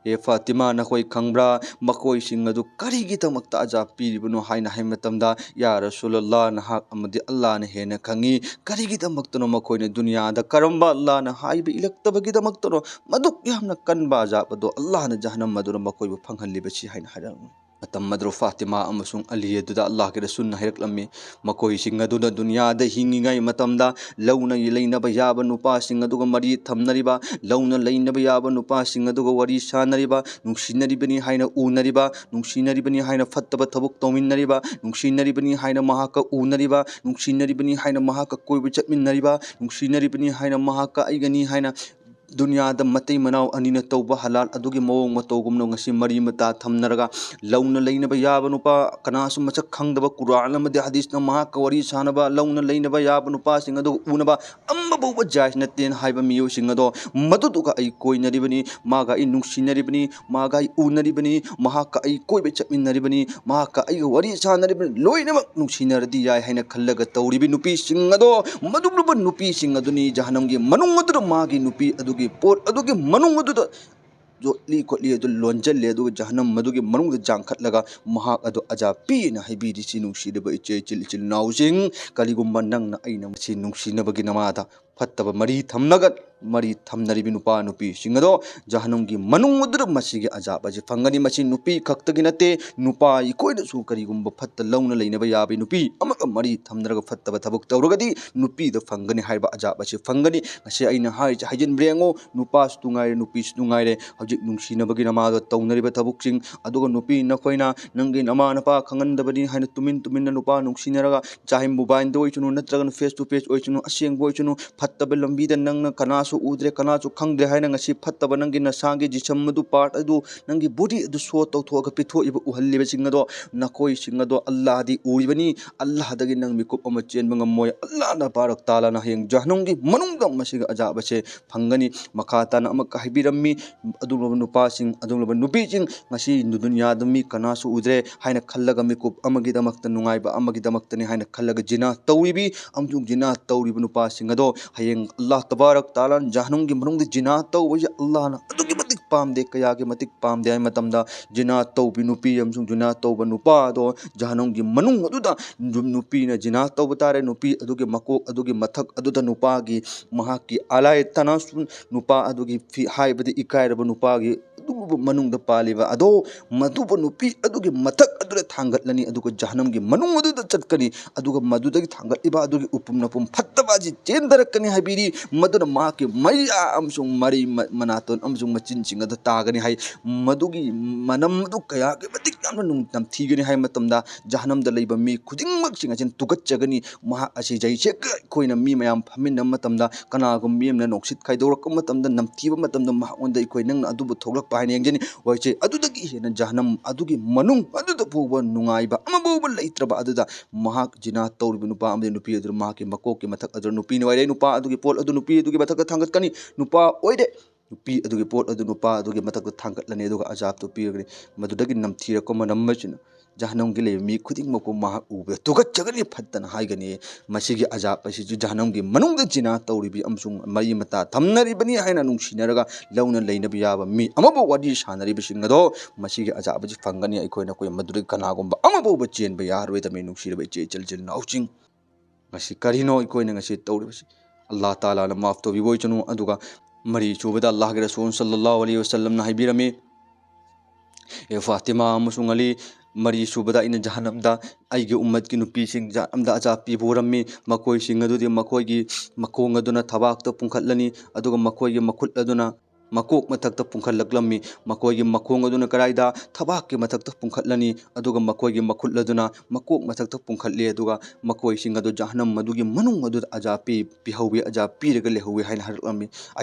"ꯍꯦ ꯐꯥꯇꯤꯃꯥ, ꯅꯈꯣꯏ ꯈꯪꯕ꯭ꯔꯥ? ꯃꯈꯣꯏꯁꯤꯡ ꯑꯗꯨ ꯀꯔꯤꯒꯤꯗꯃꯛꯇ ꯑꯖꯥꯕ ꯄꯤꯔꯤꯕꯅꯣ?" ꯍꯥꯏꯅ ꯍꯥꯏꯕ ꯃꯇꯝꯗ, "ꯌꯥ ꯔꯁꯨꯂꯜꯂꯥ, ꯅꯍꯥꯛ ꯑꯃꯗꯤ ꯑꯜꯂꯥꯍꯅ ꯍꯦꯟꯅ ꯈꯪꯉꯤ꯫ ꯀꯔꯤꯒꯤꯗꯃꯛꯇꯅꯣ ꯃꯈꯣꯏꯅ ꯗꯨꯅꯤꯌꯥꯗ ꯀꯔꯝꯕ ꯑꯜꯂꯥꯍꯅ ꯍꯥꯏꯕ ꯏꯜꯂꯛꯇꯕꯒꯤꯗꯃꯛꯇꯅꯣ ꯃꯗꯨꯛ ꯌꯥꯝꯅ ꯀꯟꯕ ꯑꯖꯥꯕ ꯑꯗꯣ ꯑꯜꯂꯥꯍꯅ ꯖꯍꯟꯅꯝ ꯑꯗꯨꯗ ꯃꯈꯣꯏꯕꯨ ꯐꯪꯍꯜꯂꯤꯕꯁꯤ?" ꯍꯥꯏꯅ ꯍꯥꯏꯔꯛꯏ꯫ ꯃꯇꯝ ꯑꯗꯨꯗ ꯐꯥꯇꯤꯃꯥ ꯑꯃꯁꯨꯡ ꯑꯂꯤ ꯑꯗꯨꯗ ꯑꯜꯂꯥꯍꯒꯤ ꯔꯁꯨꯜꯅ ꯍꯥꯏꯔꯛꯂꯝꯃꯤ, ꯃꯈꯣꯏꯁꯤꯡ ꯑꯗꯨꯅ ꯗꯨꯅꯤꯌꯥꯗ ꯍꯤꯡꯉꯤꯉꯩ ꯃꯇꯝꯗ ꯂꯧꯅ ꯂꯩꯅꯕ ꯌꯥꯕ ꯅꯨꯄꯥꯁꯤꯡ ꯑꯗꯨꯒ ꯃꯔꯤ ꯊꯝꯅꯔꯤꯕ, ꯂꯧꯅ ꯂꯩꯅꯕ ꯌꯥꯕ ꯅꯨꯄꯥꯁꯤꯡ ꯑꯗꯨꯒ ꯋꯥꯔꯤ ꯁꯥꯅꯔꯤꯕ, ꯅꯨꯡꯁꯤꯅꯔꯤꯕꯅꯤ ꯍꯥꯏꯅ ꯎꯅꯔꯤꯕ, ꯅꯨꯡꯁꯤꯅꯔꯤꯕꯅꯤ ꯍꯥꯏꯅ ꯐꯠꯇꯕ ꯊꯕꯛ ꯇꯧꯃꯤꯟꯅꯔꯤꯕ, ꯅꯨꯡꯁꯤꯅꯔꯤꯕꯅꯤ ꯍꯥꯏꯅ ꯃꯍꯥꯛꯀ ꯎꯅꯔꯤꯕ, ꯅꯨꯡꯁꯤꯅꯔꯤꯕꯅꯤ ꯍꯥꯏꯅ ꯃꯍꯥꯛꯀ ꯀꯣꯏꯕ ꯆꯠꯃꯤꯟꯅꯔꯤꯕ, ꯅꯨꯡꯁꯤꯅꯔꯤꯕꯅꯤ ꯍꯥꯏꯅ ꯃꯍꯥꯛꯀ ꯑꯩꯒꯅꯤ ꯍꯥꯏꯅ ꯗꯨꯅꯤꯌꯥꯗ ꯃꯇꯩ ꯃꯅꯥꯎ ꯑꯅꯤꯅ ꯇꯧꯕ ꯍꯂꯥꯜ ꯑꯗꯨꯒꯤ ꯃꯑꯣꯡ ꯃꯇꯧꯒꯨꯝꯅ ꯉꯁꯤ ꯃꯔꯤ ꯃꯇꯥ ꯊꯝꯅꯔꯒ, ꯂꯧꯅ ꯂꯩꯅꯕ ꯌꯥꯕ ꯅꯨꯄꯥ, ꯀꯅꯥꯁꯨ ꯃꯁꯛ ꯈꯪꯗꯕ, ꯀꯨꯔꯥꯟ ꯑꯃꯗꯤ ꯍꯗꯤꯁꯅ ꯃꯍꯥꯛꯀ ꯋꯥꯔꯤ ꯁꯥꯅꯕ, ꯂꯧꯅ ꯂꯩꯅꯕ ꯌꯥꯕ ꯅꯨꯄꯥꯁꯤꯡ ꯑꯗꯨ ꯎꯅꯕ ꯑꯃꯐꯥꯎꯕ ꯖꯥꯏꯖ ꯅꯠꯇꯦꯅ ꯍꯥꯏꯕ ꯃꯤꯑꯣꯏꯁꯤꯡ ꯑꯗꯣ, ꯃꯗꯨꯗꯨꯒ ꯑꯩ ꯀꯣꯏꯅꯔꯤꯕꯅꯤ, ꯃꯥꯒ ꯑꯩ ꯅꯨꯡꯁꯤꯅꯔꯤꯕꯅꯤ, ꯃꯥꯒ ꯑꯩ ꯎꯅꯔꯤꯕꯅꯤ, ꯃꯍꯥꯛꯀ ꯑꯩ ꯀꯣꯏꯕ ꯆꯠꯃꯤꯟꯅꯔꯤꯕꯅꯤ, ꯃꯍꯥꯛꯀ ꯑꯩꯒ ꯋꯥꯔꯤ ꯁꯥꯟꯅꯔꯤꯕꯅꯤ, ꯂꯣꯏꯅꯃꯛ ꯅꯨꯡꯁꯤꯅꯔꯗꯤ ꯌꯥꯏ ꯍꯥꯏꯅ ꯈꯜꯂꯒ ꯇꯧꯔꯤꯕ ꯅꯨꯄꯤꯁꯤꯡ ꯑꯗꯣ, ꯃꯗꯨꯒꯨꯝꯂꯕ ꯅꯨꯄꯤꯁꯤꯡ ꯑꯗꯨꯅꯤ ꯖꯍꯟꯅꯝꯒꯤ ꯃꯅꯨꯡ ꯑꯗꯨꯗ ꯃꯥꯒꯤ ꯅꯨꯄꯤ ꯑꯗꯨꯒꯤ ꯄꯣꯠ ꯑꯗꯨꯒꯤ ꯃꯅꯨꯡ ꯑꯗꯨꯗ ꯌꯣꯠꯂꯤ ꯈꯣꯠꯂꯤ ꯑꯗꯨ ꯂꯣꯟꯖꯜꯂꯦ, ꯑꯗꯨꯒ ꯖꯍꯟꯅꯝ ꯃꯗꯨꯒꯤ ꯃꯅꯨꯡꯗ ꯆꯥꯡꯈꯠꯂꯒ ꯃꯍꯥꯛ ꯑꯗꯨ ꯑꯖꯥꯕ ꯄꯤꯅ ꯍꯥꯏꯕꯤꯔꯤꯁꯤ꯫ ꯅꯨꯡꯁꯤꯔꯕ ꯏꯆꯦ ꯏꯆꯤꯜ ꯏꯆꯤꯜ ꯏꯅꯥꯎꯁꯤꯡ, ꯀꯔꯤꯒꯨꯝꯕ ꯅꯪꯅ ꯑꯩꯅ ꯃꯁꯤ ꯅꯨꯡꯁꯤꯅꯕꯒꯤ ꯅꯃꯥꯗ ꯐꯠꯇꯕ ꯃꯔꯤ ꯊꯝꯂꯒ, ꯃꯔꯤ ꯊꯝꯅꯔꯤꯕ ꯅꯨꯄꯥ ꯅꯨꯄꯤꯁꯤꯡ ꯑꯗꯣ ꯖꯍꯟꯅꯝꯒꯤ ꯃꯅꯨꯡ ꯑꯗꯨꯗ ꯃꯁꯤꯒꯤ ꯑꯖꯥꯕ ꯑꯁꯤ ꯐꯪꯒꯅꯤ꯫ ꯃꯁꯤ ꯅꯨꯄꯤ ꯈꯛꯇꯒꯤ ꯅꯠꯇꯦ, ꯅꯨꯄꯥ ꯑꯩꯈꯣꯏꯅꯁꯨ ꯀꯔꯤꯒꯨꯝꯕ ꯐꯠꯇ ꯂꯧꯅ ꯂꯩꯅꯕ ꯌꯥꯕ ꯅꯨꯄꯤ ꯑꯃꯒ ꯃꯔꯤ ꯊꯝꯅꯔꯒ ꯐꯠꯇꯕ ꯊꯕꯛ ꯇꯧꯔꯒꯗꯤ ꯅꯨꯄꯤꯗ ꯐꯪꯒꯅꯤ ꯍꯥꯏꯕ ꯑꯖꯥꯕ ꯑꯁꯤ ꯐꯪꯒꯅꯤ꯫ ꯉꯁꯤ ꯑꯩꯅ ꯍꯥꯏꯔꯤꯁꯦ ꯍꯥꯏꯖꯤꯟꯕ꯭ꯔ ꯌꯦꯡꯉꯨ, ꯅꯨꯄꯥꯁꯨ ꯅꯨꯡꯉꯥꯏꯔꯦ, ꯅꯨꯄꯤꯁꯨ ꯅꯨꯡꯉꯥꯏꯔꯦ꯫ ꯍꯧꯖꯤꯛ ꯅꯨꯡꯁꯤꯅꯕꯒꯤ ꯅꯃꯥꯗ ꯇꯧꯅꯔꯤꯕ ꯊꯕꯛꯁꯤꯡ, ꯑꯗꯨꯒ ꯅꯨꯄꯤ ꯅꯈꯣꯏꯅ ꯅꯪꯒꯤ ꯅꯃꯥ ꯅꯄꯥ ꯈꯪꯍꯟꯗꯕꯅꯤ ꯍꯥꯏꯅ ꯇꯨꯃꯤꯟ ꯇꯨꯃꯤꯟꯅ ꯅꯨꯄꯥ ꯅꯨꯡꯁꯤꯅꯔꯒ, ꯆꯥꯍꯦ ꯃꯣꯕꯥꯏꯜꯗ ꯑꯣꯏꯁꯅꯨ, ꯅꯠꯇ꯭ꯔꯒꯅ ꯐꯦꯁ ꯇꯨ ꯐꯦꯁ ꯑꯣꯏꯁꯅꯨ, ꯑꯁꯦꯡꯕ ꯑꯣꯏꯁꯅꯨ, ꯐꯠꯇꯕ ꯂꯝꯕꯤꯗ ꯅꯪꯅ ꯀꯅꯥꯁꯨ ꯎꯗ꯭ꯔꯦ, ꯀꯅꯥꯁꯨ ꯈꯪꯗ꯭ꯔꯦ ꯍꯥꯏꯅ ꯉꯁꯤ ꯐꯠꯇꯕ ꯅꯪꯒꯤ ꯅꯁꯥꯒꯤ ꯖꯤꯁꯝ ꯑꯗꯨ, ꯄꯥꯔꯠ ꯑꯗꯨ, ꯅꯪꯒꯤ ꯕꯣꯗꯤ ꯑꯗꯨ ꯁꯣ ꯇꯧꯊꯣꯛꯑꯒ ꯄꯤꯊꯣꯛꯏꯕ, ꯎꯍꯜꯂꯤꯕꯁꯤꯡ ꯑꯗꯣ ꯅꯈꯣꯏꯁꯤꯡ ꯑꯗꯣ ꯑꯜꯂꯥꯍꯗꯤ ꯎꯔꯤꯕꯅꯤ꯫ ꯑꯜꯂꯥꯍꯗꯒꯤ ꯅꯪ ꯃꯤꯀꯨꯞ ꯑꯃ ꯆꯦꯟꯕ ꯉꯝꯃꯣꯏ꯫ ꯑꯜꯂꯥꯍ ꯇꯕꯥꯔꯛ ꯇꯥꯂꯥꯅ ꯍꯌꯦꯡ ꯖꯍꯟꯅꯝꯒꯤ ꯃꯅꯨꯡꯗ ꯃꯁꯤꯒꯤ ꯑꯖꯥꯕ ꯑꯁꯦ ꯐꯪꯒꯅꯤ꯫ ꯃꯈꯥ ꯇꯥꯅ ꯑꯃꯨꯛꯀ ꯍꯥꯏꯕꯤꯔꯝꯃꯤ, ꯑꯗꯨꯒꯨꯝꯂꯕ ꯅꯨꯄꯥꯁꯤꯡ, ꯑꯗꯨꯒꯨꯝꯂꯕ ꯅꯨꯄꯤꯁꯤꯡ, ꯉꯁꯤ ꯗꯨꯅꯤꯌꯥꯗ ꯃꯤ ꯀꯅꯥꯁꯨ ꯎꯗ꯭ꯔꯦ ꯍꯥꯏꯅ ꯈꯜꯂꯒ ꯃꯤꯀꯨꯞ ꯑꯃꯒꯤꯗꯃꯛꯇ, ꯅꯨꯡꯉꯥꯏꯕ ꯑꯃꯒꯤꯗꯃꯛꯇꯅꯤ ꯍꯥꯏꯅ ꯈꯜꯂꯒ ꯖꯤꯅꯥ ꯇꯧꯔꯤꯕꯤ ꯑꯃꯁꯨꯡ ꯖꯤꯅꯥ ꯇꯧꯔꯤꯕ ꯅꯨꯄꯥꯁꯤꯡ ꯑꯗꯣ ꯍꯌꯦꯡ ꯑꯜꯂꯥꯍ ꯇꯕꯥꯔꯛ ꯇꯥꯂꯥ ꯖꯍꯅꯝꯒꯤ ꯃꯅꯨꯡꯗ ꯖꯤꯅꯥ ꯇꯧꯕꯁꯦ ꯑꯜꯂꯥꯍꯅ ꯑꯗꯨꯛꯀꯤ ꯃꯇꯤꯛ ꯄꯥꯝꯗꯦ꯫ ꯀꯌꯥꯒꯤ ꯃꯇꯤꯛ ꯄꯥꯝꯗꯦ ꯍꯥꯏ ꯃꯇꯝꯗ, ꯖꯤꯅꯥ ꯇꯧꯕꯤ ꯅꯨꯄꯤ ꯑꯃꯁꯨꯡ ꯖꯤꯅꯥ ꯇꯧꯕ ꯅꯨꯄꯥ ꯑꯗꯣ ꯖꯍꯅꯝꯒꯤ ꯃꯅꯨꯡ ꯑꯗꯨꯗ ꯅꯨ-, ꯅꯨꯄꯤꯅ ꯖꯤꯅꯥ ꯇꯧꯕ ꯇꯥꯔꯦ꯫ ꯅꯨꯄꯤ ꯑꯗꯨꯒꯤ ꯃꯀꯣꯛ ꯑꯗꯨꯒꯤ ꯃꯊꯛ ꯑꯗꯨꯗ ꯅꯨꯄꯥꯒꯤ, ꯃꯍꯥꯛꯀꯤ ꯑꯂꯥꯏ ꯇꯅꯥꯁꯨꯟ, ꯅꯨꯄꯥ ꯑꯗꯨꯒꯤ ꯐꯤ-, ꯍꯥꯏꯕꯗꯤ ꯏꯀꯥꯏꯔꯕ ꯅꯨꯄꯥꯒꯤ ꯑꯗꯨꯒꯨꯝꯕ ꯃꯅꯨꯡꯗ ꯄꯥꯜꯂꯤꯕ ꯑꯗꯣ, ꯃꯗꯨꯕꯨ ꯅꯨꯄꯤ ꯑꯗꯨꯒꯤ ꯃꯊꯛ ꯑꯗꯨꯗ ꯊꯥꯡꯒꯠꯂꯅꯤ, ꯑꯗꯨꯒ ꯖꯍꯅꯝꯒꯤ ꯃꯅꯨꯡ ꯑꯗꯨꯗ ꯆꯠꯀꯅꯤ, ꯑꯗꯨꯒ ꯃꯗꯨꯗꯒꯤ ꯊꯥꯡꯒꯠꯂꯤꯕ ꯑꯗꯨꯒꯤ ꯎꯄꯨꯝ ꯅꯄꯨꯝ ꯐꯠꯇꯕ ꯑꯁꯤ ꯆꯦꯟꯊꯔꯛꯀꯅꯤ ꯍꯥꯏꯕꯤꯔꯤ꯫ ꯃꯗꯨꯅ ꯃꯍꯥꯛꯀꯤ ꯃꯌꯥ ꯑꯃꯁꯨꯡ ꯃꯔꯤ ꯃ-, ꯃꯅꯥꯇꯣꯟ ꯑꯃꯁꯨꯡ ꯃꯆꯤꯟꯁꯤꯡ ꯑꯗꯨ ꯇꯥꯒꯅꯤ ꯍꯥꯏ꯫ ꯃꯗꯨꯒꯤ ꯃꯅꯝ ꯑꯗꯨ ꯀꯌꯥꯒꯤ ꯃꯇꯤꯛ ꯌꯥꯝꯅ ꯅꯨꯡ-, ꯅꯝꯊꯤꯒꯅꯤ ꯍꯥꯏ ꯃꯇꯝꯗ, ꯖꯍꯅꯝꯗ ꯂꯩꯕ ꯃꯤ ꯈꯨꯗꯤꯡꯃꯛꯁꯤꯡ ꯑꯁꯤꯅ ꯇꯨꯀꯠꯆꯒꯅꯤ꯫ ꯃꯍꯥꯛ ꯑꯁꯤ ꯌꯩꯁꯦꯛꯀ ꯑꯩꯈꯣꯏꯅ ꯃꯤ ꯃꯌꯥꯝ ꯐꯝꯃꯤꯟꯅꯕ ꯃꯇꯝꯗ, ꯀꯅꯥꯒꯨꯝꯕ ꯃꯤ ꯑꯃꯅ ꯅꯨꯡꯁꯤꯠ ꯈꯥꯏꯗꯣꯔꯛꯄ ꯃꯇꯝꯗ ꯅꯝꯊꯤꯕ ꯃꯇꯝꯗ, ꯃꯍꯥꯛꯉꯣꯟꯗ ꯑꯩꯈꯣꯏ ꯅꯪꯅ ꯑꯗꯨꯕꯨ ꯊꯣꯛꯂꯛꯄ ꯍꯥꯏꯅ ꯌꯦꯡꯖꯅꯤ꯫ ꯍꯣꯏꯁꯦ, ꯑꯗꯨꯗꯒꯤ ꯍꯦꯟꯅ ꯖꯍꯅꯝ ꯑꯗꯨꯒꯤ ꯃꯅꯨꯡ ꯑꯗꯨꯗ ꯐꯥꯎꯕ ꯅꯨꯡꯉꯥꯏꯕ ꯑꯃꯐꯥꯎꯕ ꯂꯩꯇ꯭ꯔꯕ ꯑꯗꯨꯗ, ꯃꯍꯥꯛ ꯖꯤꯅꯥ ꯇꯧꯔꯤꯕ ꯅꯨꯄꯥ ꯑꯃꯗꯤ ꯅꯨꯄꯤ ꯑꯗꯨꯅ ꯃꯍꯥꯛꯀꯤ ꯃꯀꯣꯛꯀꯤ ꯃꯊꯛ ꯑꯗꯨꯗ ꯅꯨꯄꯤꯅ ꯑꯣꯏꯔꯦ꯫ ꯅꯨꯄꯥ ꯑꯗꯨꯒꯤ ꯄꯣꯠ ꯑꯗꯨ ꯅꯨꯄꯤ ꯑꯗꯨꯒꯤ ꯃꯊꯛꯇ ꯊꯥꯡꯒꯠꯀꯅꯤ꯫ ꯅꯨꯄꯥ ꯑꯣꯏꯔꯦ꯫ ꯅꯨꯄꯤ ꯑꯗꯨꯒꯤ ꯄꯣꯠ ꯑꯗꯨ ꯅꯨꯄꯥ ꯑꯗꯨꯒꯤ ꯃꯊꯛꯇ ꯊꯥꯡꯒꯠꯂꯅꯤ, ꯑꯗꯨꯒ ꯑꯖꯥꯕꯇꯨ ꯄꯤꯔꯒꯅꯤ꯫ ꯃꯗꯨꯗꯒꯤ ꯅꯝꯊꯤꯔꯛꯄ ꯃꯅꯝ ꯑꯁꯤꯅ ꯖꯍꯅꯝꯒꯤ ꯂꯩꯕ ꯃꯤ ꯈꯨꯗꯤꯡꯃꯛꯄꯨ ꯃꯍꯥꯛ ꯎꯕꯗ ꯇꯨꯀꯠꯆꯒꯅꯤ, ꯐꯠꯇꯅ ꯍꯥꯏꯒꯅꯤ꯫ ꯃꯁꯤꯒꯤ ꯑꯖꯥꯕ ꯑꯁꯤꯁꯨ ꯖꯍꯅꯝꯒꯤ ꯃꯅꯨꯡꯗ ꯖꯤꯅꯥ ꯇꯧꯔꯤꯕꯤ ꯑꯃꯁꯨꯡ ꯃꯔꯤ ꯃꯇꯥ ꯊꯝꯅꯔꯤꯕꯅꯤ ꯍꯥꯏꯅ ꯅꯨꯡꯁꯤꯅꯔꯒ ꯂꯧꯅ ꯂꯩꯅꯕ ꯌꯥꯕ ꯃꯤ ꯑꯃꯕꯨ ꯋꯥꯔꯤ ꯁꯥꯟꯅꯔꯤꯕꯁꯤꯡ ꯑꯗꯣ ꯃꯁꯤꯒꯤ ꯑꯖꯥꯕ ꯑꯁꯤ ꯐꯪꯒꯅꯤ꯫ ꯑꯩꯈꯣꯏꯅ ꯑꯩꯈꯣꯏ ꯃꯗꯨꯗꯒꯤ ꯀꯅꯥꯒꯨꯝꯕ ꯑꯃꯐꯥꯎꯕ ꯆꯦꯟꯕ ꯌꯥꯔꯣꯏꯗꯕꯅꯤ, ꯅꯨꯡꯁꯤꯔꯕ ꯏꯆꯦ ꯏꯆꯜ ꯏꯆꯤꯜ ꯏꯅꯥꯎꯁꯤꯡ꯫ ꯉꯁꯤ ꯀꯔꯤꯅꯣ ꯑꯩꯈꯣꯏꯅ ꯉꯁꯤ ꯇꯧꯔꯤꯕꯁꯤ? ꯑꯜꯂꯥꯍ ꯇꯥꯂꯥꯅ ꯃꯥꯐ ꯇꯧꯕꯤꯕ ꯑꯣꯏꯁꯅꯨ꯫ ꯑꯗꯨꯒ ꯃꯔꯤ ꯁꯨꯕꯗ ꯑꯜꯂꯥꯍꯒꯤ ꯔꯁꯨꯜ ꯁꯜꯂꯜꯂꯥꯍꯨ ꯑꯂꯩꯍꯤ ꯋꯁꯜꯂꯝꯅ ꯍꯥꯏꯕꯤꯔꯝꯃꯤ, "ꯑꯦ ꯐꯥꯇꯤꯃꯥ ꯑꯃꯁꯨꯡ ꯑꯂꯤ, ꯃꯔꯤ ꯁꯨꯕꯗ ꯑꯩꯅ ꯖꯍꯟꯅꯝꯗ ꯑꯩꯒꯤ ꯎꯝꯃꯠꯀꯤ ꯅꯨꯄꯤꯁꯤꯡ ꯖꯍꯟꯅꯝꯗ ꯑꯖꯥꯕ ꯄꯤꯕ ꯎꯔꯝꯃꯤ꯫ ꯃꯈꯣꯏꯁꯤꯡ ꯑꯗꯨꯗꯤ ꯃꯈꯣꯏꯒꯤ ꯃꯈꯣꯡ ꯑꯗꯨꯅ ꯊꯕꯥꯛꯇ ꯄꯨꯡꯈꯠꯂꯅꯤ, ꯑꯗꯨꯒ ꯃꯈꯣꯏꯒꯤ ꯃꯈꯨꯠ ꯑꯗꯨꯅ ꯃꯀꯣꯛ ꯃꯊꯛꯇ ꯄꯨꯡꯈꯠꯂꯛꯂꯝꯃꯤ꯫ ꯃꯈꯣꯏꯒꯤ ꯃꯈꯣꯡ ꯑꯗꯨꯅ ꯀꯗꯥꯏꯗ? ꯊꯕꯥꯛꯀꯤ ꯃꯊꯛꯇ ꯄꯨꯡꯈꯠꯂꯅꯤ, ꯑꯗꯨꯒ ꯃꯈꯣꯏꯒꯤ ꯃꯈꯨꯠ ꯑꯗꯨꯅ ꯃꯀꯣꯛ ꯃꯊꯛꯇ ꯄꯨꯡꯈꯠꯂꯤ, ꯑꯗꯨꯒ ꯃꯈꯣꯏꯁꯤꯡ ꯑꯗꯨ ꯖꯍꯟꯅꯝ ꯑꯗꯨꯒꯤ ꯃꯅꯨꯡ ꯑꯗꯨꯗ ꯑꯖꯥꯕ ꯄꯤ-, ꯄꯤꯍꯧꯋꯤ, ꯑꯖꯥꯕ ꯄꯤꯔꯒ ꯂꯩꯍꯧꯋꯤ" ꯍꯥꯏꯅ ꯍꯥꯏꯔꯛꯂꯝꯃꯤ꯫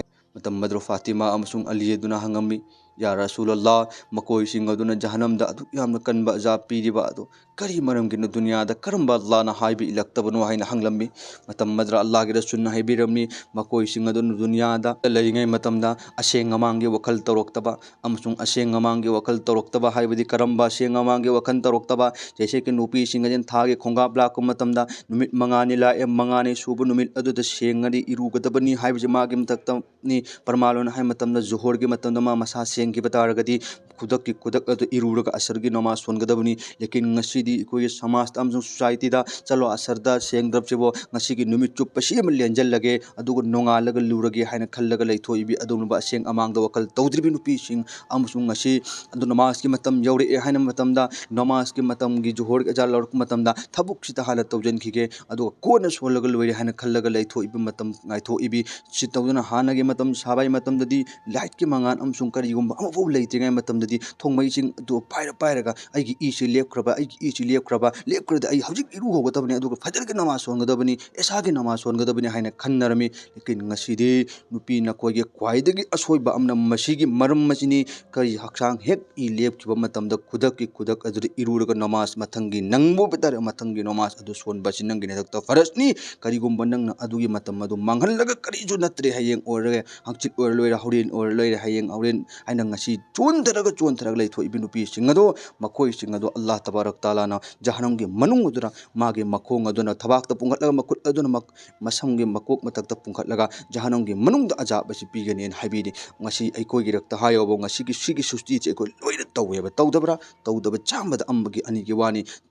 ꯃꯇꯝ ꯑꯗꯨꯗ ꯐꯥꯇꯤꯃꯥ ꯑꯃꯁꯨꯡ ꯑꯂꯤ ꯑꯗꯨꯅ ꯍꯪꯉꯝꯃꯤ, "ꯌꯥ ꯔꯁꯨꯂꯜꯂꯥꯍ, ꯃꯈꯣꯏꯁꯤꯡ ꯑꯗꯨꯅ ꯖꯍꯟꯅꯝꯗ ꯑꯗꯨꯛ ꯌꯥꯝꯅ ꯀꯟꯕ ꯑꯖꯥꯕ ꯄꯤꯔꯤꯕ ꯑꯗꯨ ꯀꯔꯤ ꯃꯔꯝꯒꯤꯅꯣ ꯗꯨꯅꯤꯌꯥꯗ ꯀꯔꯝꯕ ꯑꯜꯂꯥꯅ ꯍꯥꯏꯕ ꯏꯜꯂꯛꯇꯕꯅꯣ ꯍꯥꯏꯅ ꯍꯪꯂꯝꯃꯤ꯫ ꯃꯇꯝ ꯑꯗꯨꯗ ꯑꯜꯂꯥꯍꯒꯤ ꯔꯁꯨꯜꯅ ꯍꯥꯏꯕꯤꯔꯝꯃꯤ, ꯃꯈꯣꯏꯁꯤꯡ ꯑꯗꯨ ꯗꯨꯅꯤꯌꯥꯗ ꯂꯩꯔꯤꯉꯩ ꯃꯇꯝꯗ ꯑꯁꯦꯡ ꯑꯃꯥꯡꯒꯤ ꯋꯥꯈꯜ ꯇꯧꯔꯛꯇꯕ ꯑꯃꯁꯨꯡ ꯑꯁꯦꯡ ꯑꯃꯥꯡꯒꯤ ꯋꯥꯈꯜ ꯇꯧꯔꯛꯇꯕ ꯍꯥꯏꯕꯗꯤ ꯀꯔꯝꯕ ꯑꯁꯦꯡ ꯑꯃꯥꯡꯒꯤ ꯋꯥꯈꯜ ꯇꯧꯔꯛꯇꯕ? ꯖꯩꯁꯦ ꯀꯤ ꯅꯨꯄꯤꯁꯤꯡ ꯑꯁꯤꯅ ꯊꯥꯒꯤ ꯈꯣꯡꯀꯥꯞ ꯂꯥꯛꯄ ꯃꯇꯝꯗ ꯅꯨꯃꯤꯠ ꯃꯉꯥꯅꯤ ꯂꯥꯛꯑꯦ, ꯃꯉꯥꯅꯤ ꯁꯨꯕ ꯅꯨꯃꯤꯠ ꯑꯗꯨꯗ ꯁꯦꯡꯉꯗꯤ ꯏꯔꯨꯒꯗꯕꯅꯤ ꯍꯥꯏꯕꯁꯤ ꯃꯥꯒꯤ ꯃꯊꯛꯇꯅꯤ꯫ ꯄ꯭ꯔꯃꯥꯟ ꯑꯣꯏꯅ ꯍꯥꯏ ꯃꯇꯝꯗ ꯖꯨꯍꯣꯔꯒꯤ ꯃꯇꯝꯗ ꯃꯥ ꯃꯁꯥ ꯁꯦꯡꯈꯤꯕ ꯇꯥꯔꯒꯗꯤ ꯈꯨꯗꯛꯀꯤ ꯈꯨꯗꯛ ꯑꯗꯨ ꯏꯔꯨꯔꯒ ꯑꯁꯔꯒꯤ ꯅꯃꯥꯖ ꯁꯣꯟꯒꯗꯕꯅꯤ꯫ ꯂꯦꯀꯤꯟ ꯉꯁꯤꯗꯤ ꯑꯩꯈꯣꯏꯒꯤ ꯁꯃꯥꯖꯇ ꯑꯃꯁꯨꯡ ꯁꯣꯁꯥꯏꯇꯤꯗ ꯆꯠꯂꯣ ꯑꯁꯔꯗ ꯁꯦꯡꯗ꯭ꯔꯕꯁꯤꯕꯣ ꯉꯁꯤꯒꯤ ꯅꯨꯃꯤꯠ ꯆꯨꯞꯄ ꯁꯤ ꯑꯃ ꯂꯦꯟꯖꯜꯂꯒꯦ ꯑꯗꯨꯒ ꯅꯣꯡꯉꯥꯜꯂꯒ ꯂꯨꯔꯒꯦ ꯍꯥꯏꯅ ꯈꯜꯂꯒ ꯂꯩꯊꯣꯛꯏꯕꯤ ꯑꯗꯨꯒꯨꯝꯂꯕ ꯑꯁꯦꯡ ꯑꯃꯥꯡꯗ ꯋꯥꯈꯜ ꯇꯧꯗ꯭ꯔꯤꯕꯤ ꯅꯨꯄꯤꯁꯤꯡ ꯑꯃꯁꯨꯡ ꯉꯁꯤ ꯑꯗꯨ ꯅꯃꯥꯖꯀꯤ ꯃꯇꯝ ꯌꯧꯔꯛꯑꯦ ꯍꯥꯏꯅ ꯃꯇꯝꯗ ꯅꯃꯥꯖꯀꯤ ꯃꯇꯝꯒꯤ ꯖꯨꯍꯣꯔꯒꯤ ꯑꯖꯥꯟ ꯂꯧꯔꯛꯄ ꯃꯇꯝꯗ ꯊꯕꯛꯁꯤꯗ ꯍꯥꯟꯅ ꯇꯧꯁꯤꯟꯈꯤꯒꯦ ꯑꯗꯨꯒ ꯀꯣꯟꯅ ꯁꯣꯜꯂꯒ ꯂꯣꯏꯔꯦ ꯍꯥꯏꯅ ꯈꯜꯂꯒ ꯂꯩꯊꯣꯛꯏꯕꯤ ꯃꯇꯝ ꯉꯥꯏꯊꯣꯛꯏꯕꯤ꯫ ꯁꯤ ꯇꯧꯗꯨꯅ ꯍꯥꯟꯅꯒꯤ ꯃꯇꯝ ꯁꯥꯕꯒꯤ ꯃꯇꯝꯗꯗꯤ ꯂꯥꯏꯠꯀꯤ ꯃꯉꯥꯜ ꯑꯃꯁꯨꯡ ꯀꯔꯤꯒꯨꯝꯕ ꯑꯃꯐꯥꯎ ꯂꯩꯇ꯭ꯔꯤꯉꯩ ꯃꯇꯝꯗꯗꯤ ꯊꯣꯡꯃꯩꯁꯤꯡ ꯑꯗꯨ ꯄꯥꯏꯔ ꯄꯥꯏꯔꯒ ꯑꯩꯒꯤ ꯏꯁꯤ ꯂꯦꯞꯈ꯭ꯔꯕ, ꯑꯩꯒꯤ ꯏꯁꯤ ꯂꯦꯞꯈ꯭ꯔꯕ, ꯂꯦꯞꯈ꯭ꯔꯗꯤ ꯑꯩ ꯍꯧꯖꯤꯛ ꯏꯔꯨ ꯍꯧꯒꯗꯕꯅꯤ, ꯑꯗꯨꯒ ꯐꯖꯔꯒꯤ ꯅꯃꯥꯖ ꯁꯣꯟꯒꯗꯕꯅꯤ, ꯑꯦꯁꯥꯒꯤ ꯅꯃꯥꯖ ꯁꯣꯟꯒꯗꯕꯅꯤ ꯍꯥꯏꯅ ꯈꯟꯅꯔꯝꯃꯤ꯫ ꯂꯦꯀꯤꯟ ꯉꯁꯤꯗꯤ ꯅꯨꯄꯤ ꯅꯈꯣꯏꯒꯤ ꯈ꯭ꯋꯥꯏꯗꯒꯤ ꯑꯁꯣꯏꯕ ꯑꯃꯅ ꯃꯁꯤꯒꯤ ꯃꯔꯝ ꯑꯁꯤꯅꯤ꯫ ꯀꯔꯤ ꯍꯛꯆꯥꯡ ꯍꯦꯛ ꯏ ꯂꯦꯞꯈꯤꯕ ꯃꯇꯝꯗ ꯈꯨꯗꯛꯀꯤ ꯈꯨꯗꯛ ꯑꯗꯨꯗ ꯏꯔꯨꯔꯒ ꯅꯃꯥꯖ ꯃꯊꯪꯒꯤ ꯅꯪꯕꯨ ꯍꯥꯏꯕ ꯇꯥꯔꯦ ꯃꯊꯪꯒꯤ ꯅꯃꯥꯖ ꯑꯗꯨ ꯁꯣꯟꯕ ꯑꯁꯤ ꯅꯪꯒꯤ ꯅꯊꯛꯇ ꯐꯔꯖꯅꯤ꯫ ꯀꯔꯤꯒꯨꯝꯕ ꯅꯪꯅ ꯑꯗꯨꯒꯤ ꯃꯇꯝ ꯑꯗꯨ ꯃꯥꯡꯍꯜꯂꯒ ꯀꯔꯤꯁꯨ ꯅꯠꯇ꯭ꯔꯦ, ꯍꯌꯦꯡ ꯑꯣꯏꯔꯒ ꯍꯪꯆꯤꯠ ꯑꯣꯏꯔ ꯂꯣꯏꯔꯦ, ꯍꯣꯔꯦꯟ ꯑꯣꯏꯔ ꯂꯣꯏꯔꯦ, ꯍꯌꯦꯡ ꯍꯣꯔꯦꯟ ꯍꯥꯏꯅ ꯉꯁꯤ ꯆꯣꯟꯊꯔꯒ ꯆꯣꯟꯊꯔꯒ ꯂꯩꯊꯣꯛꯏꯕ ꯅꯨꯄꯤꯁꯤꯡ ꯑꯗꯣ ꯃꯈꯣꯏꯁꯤꯡ ꯑꯗꯣ ꯑꯜꯂꯥꯍ ꯇꯕꯥꯔꯛ ꯇꯥꯂꯥꯅ ꯖꯍꯅꯝꯒꯤ ꯃꯅꯨꯡ ꯑꯗꯨꯗ ꯃꯥꯒꯤ ꯃꯈꯣꯡ ꯑꯗꯨꯅ ꯊꯕꯥꯛꯇ ꯄꯨꯡꯈꯠꯂꯒ ꯃꯈꯨꯠ ꯑꯗꯨꯅ ꯃꯛ-, ꯃꯁꯝꯒꯤ ꯃꯀꯣꯛ ꯃꯊꯛꯇ ꯄꯨꯡꯈꯠꯂꯒ ꯖꯍꯅꯝꯒꯤ ꯃꯅꯨꯡꯗ ꯑꯖꯥꯕ ꯑꯁꯤ ꯄꯤꯒꯅꯤꯅ ꯍꯥꯏꯕꯤꯔꯤ꯫ ꯉꯁꯤ ꯑꯩꯈꯣꯏꯒꯤ ꯔꯛꯇ ꯍꯥꯏꯌꯣꯕ ꯉꯁꯤꯒꯤ ꯁꯤꯒꯤ ꯁꯨꯁꯇꯤꯁꯦ ꯑꯩꯈꯣꯏ ꯂꯣꯏꯅ ꯇꯧꯋꯦꯕ, ꯇꯧꯗꯕ꯭ꯔꯥ? ꯇꯧꯗꯕ ꯆꯥꯝꯃꯗ ꯑꯃꯒꯤ ꯑꯅꯤꯒꯤ ꯋꯥꯅꯤ꯫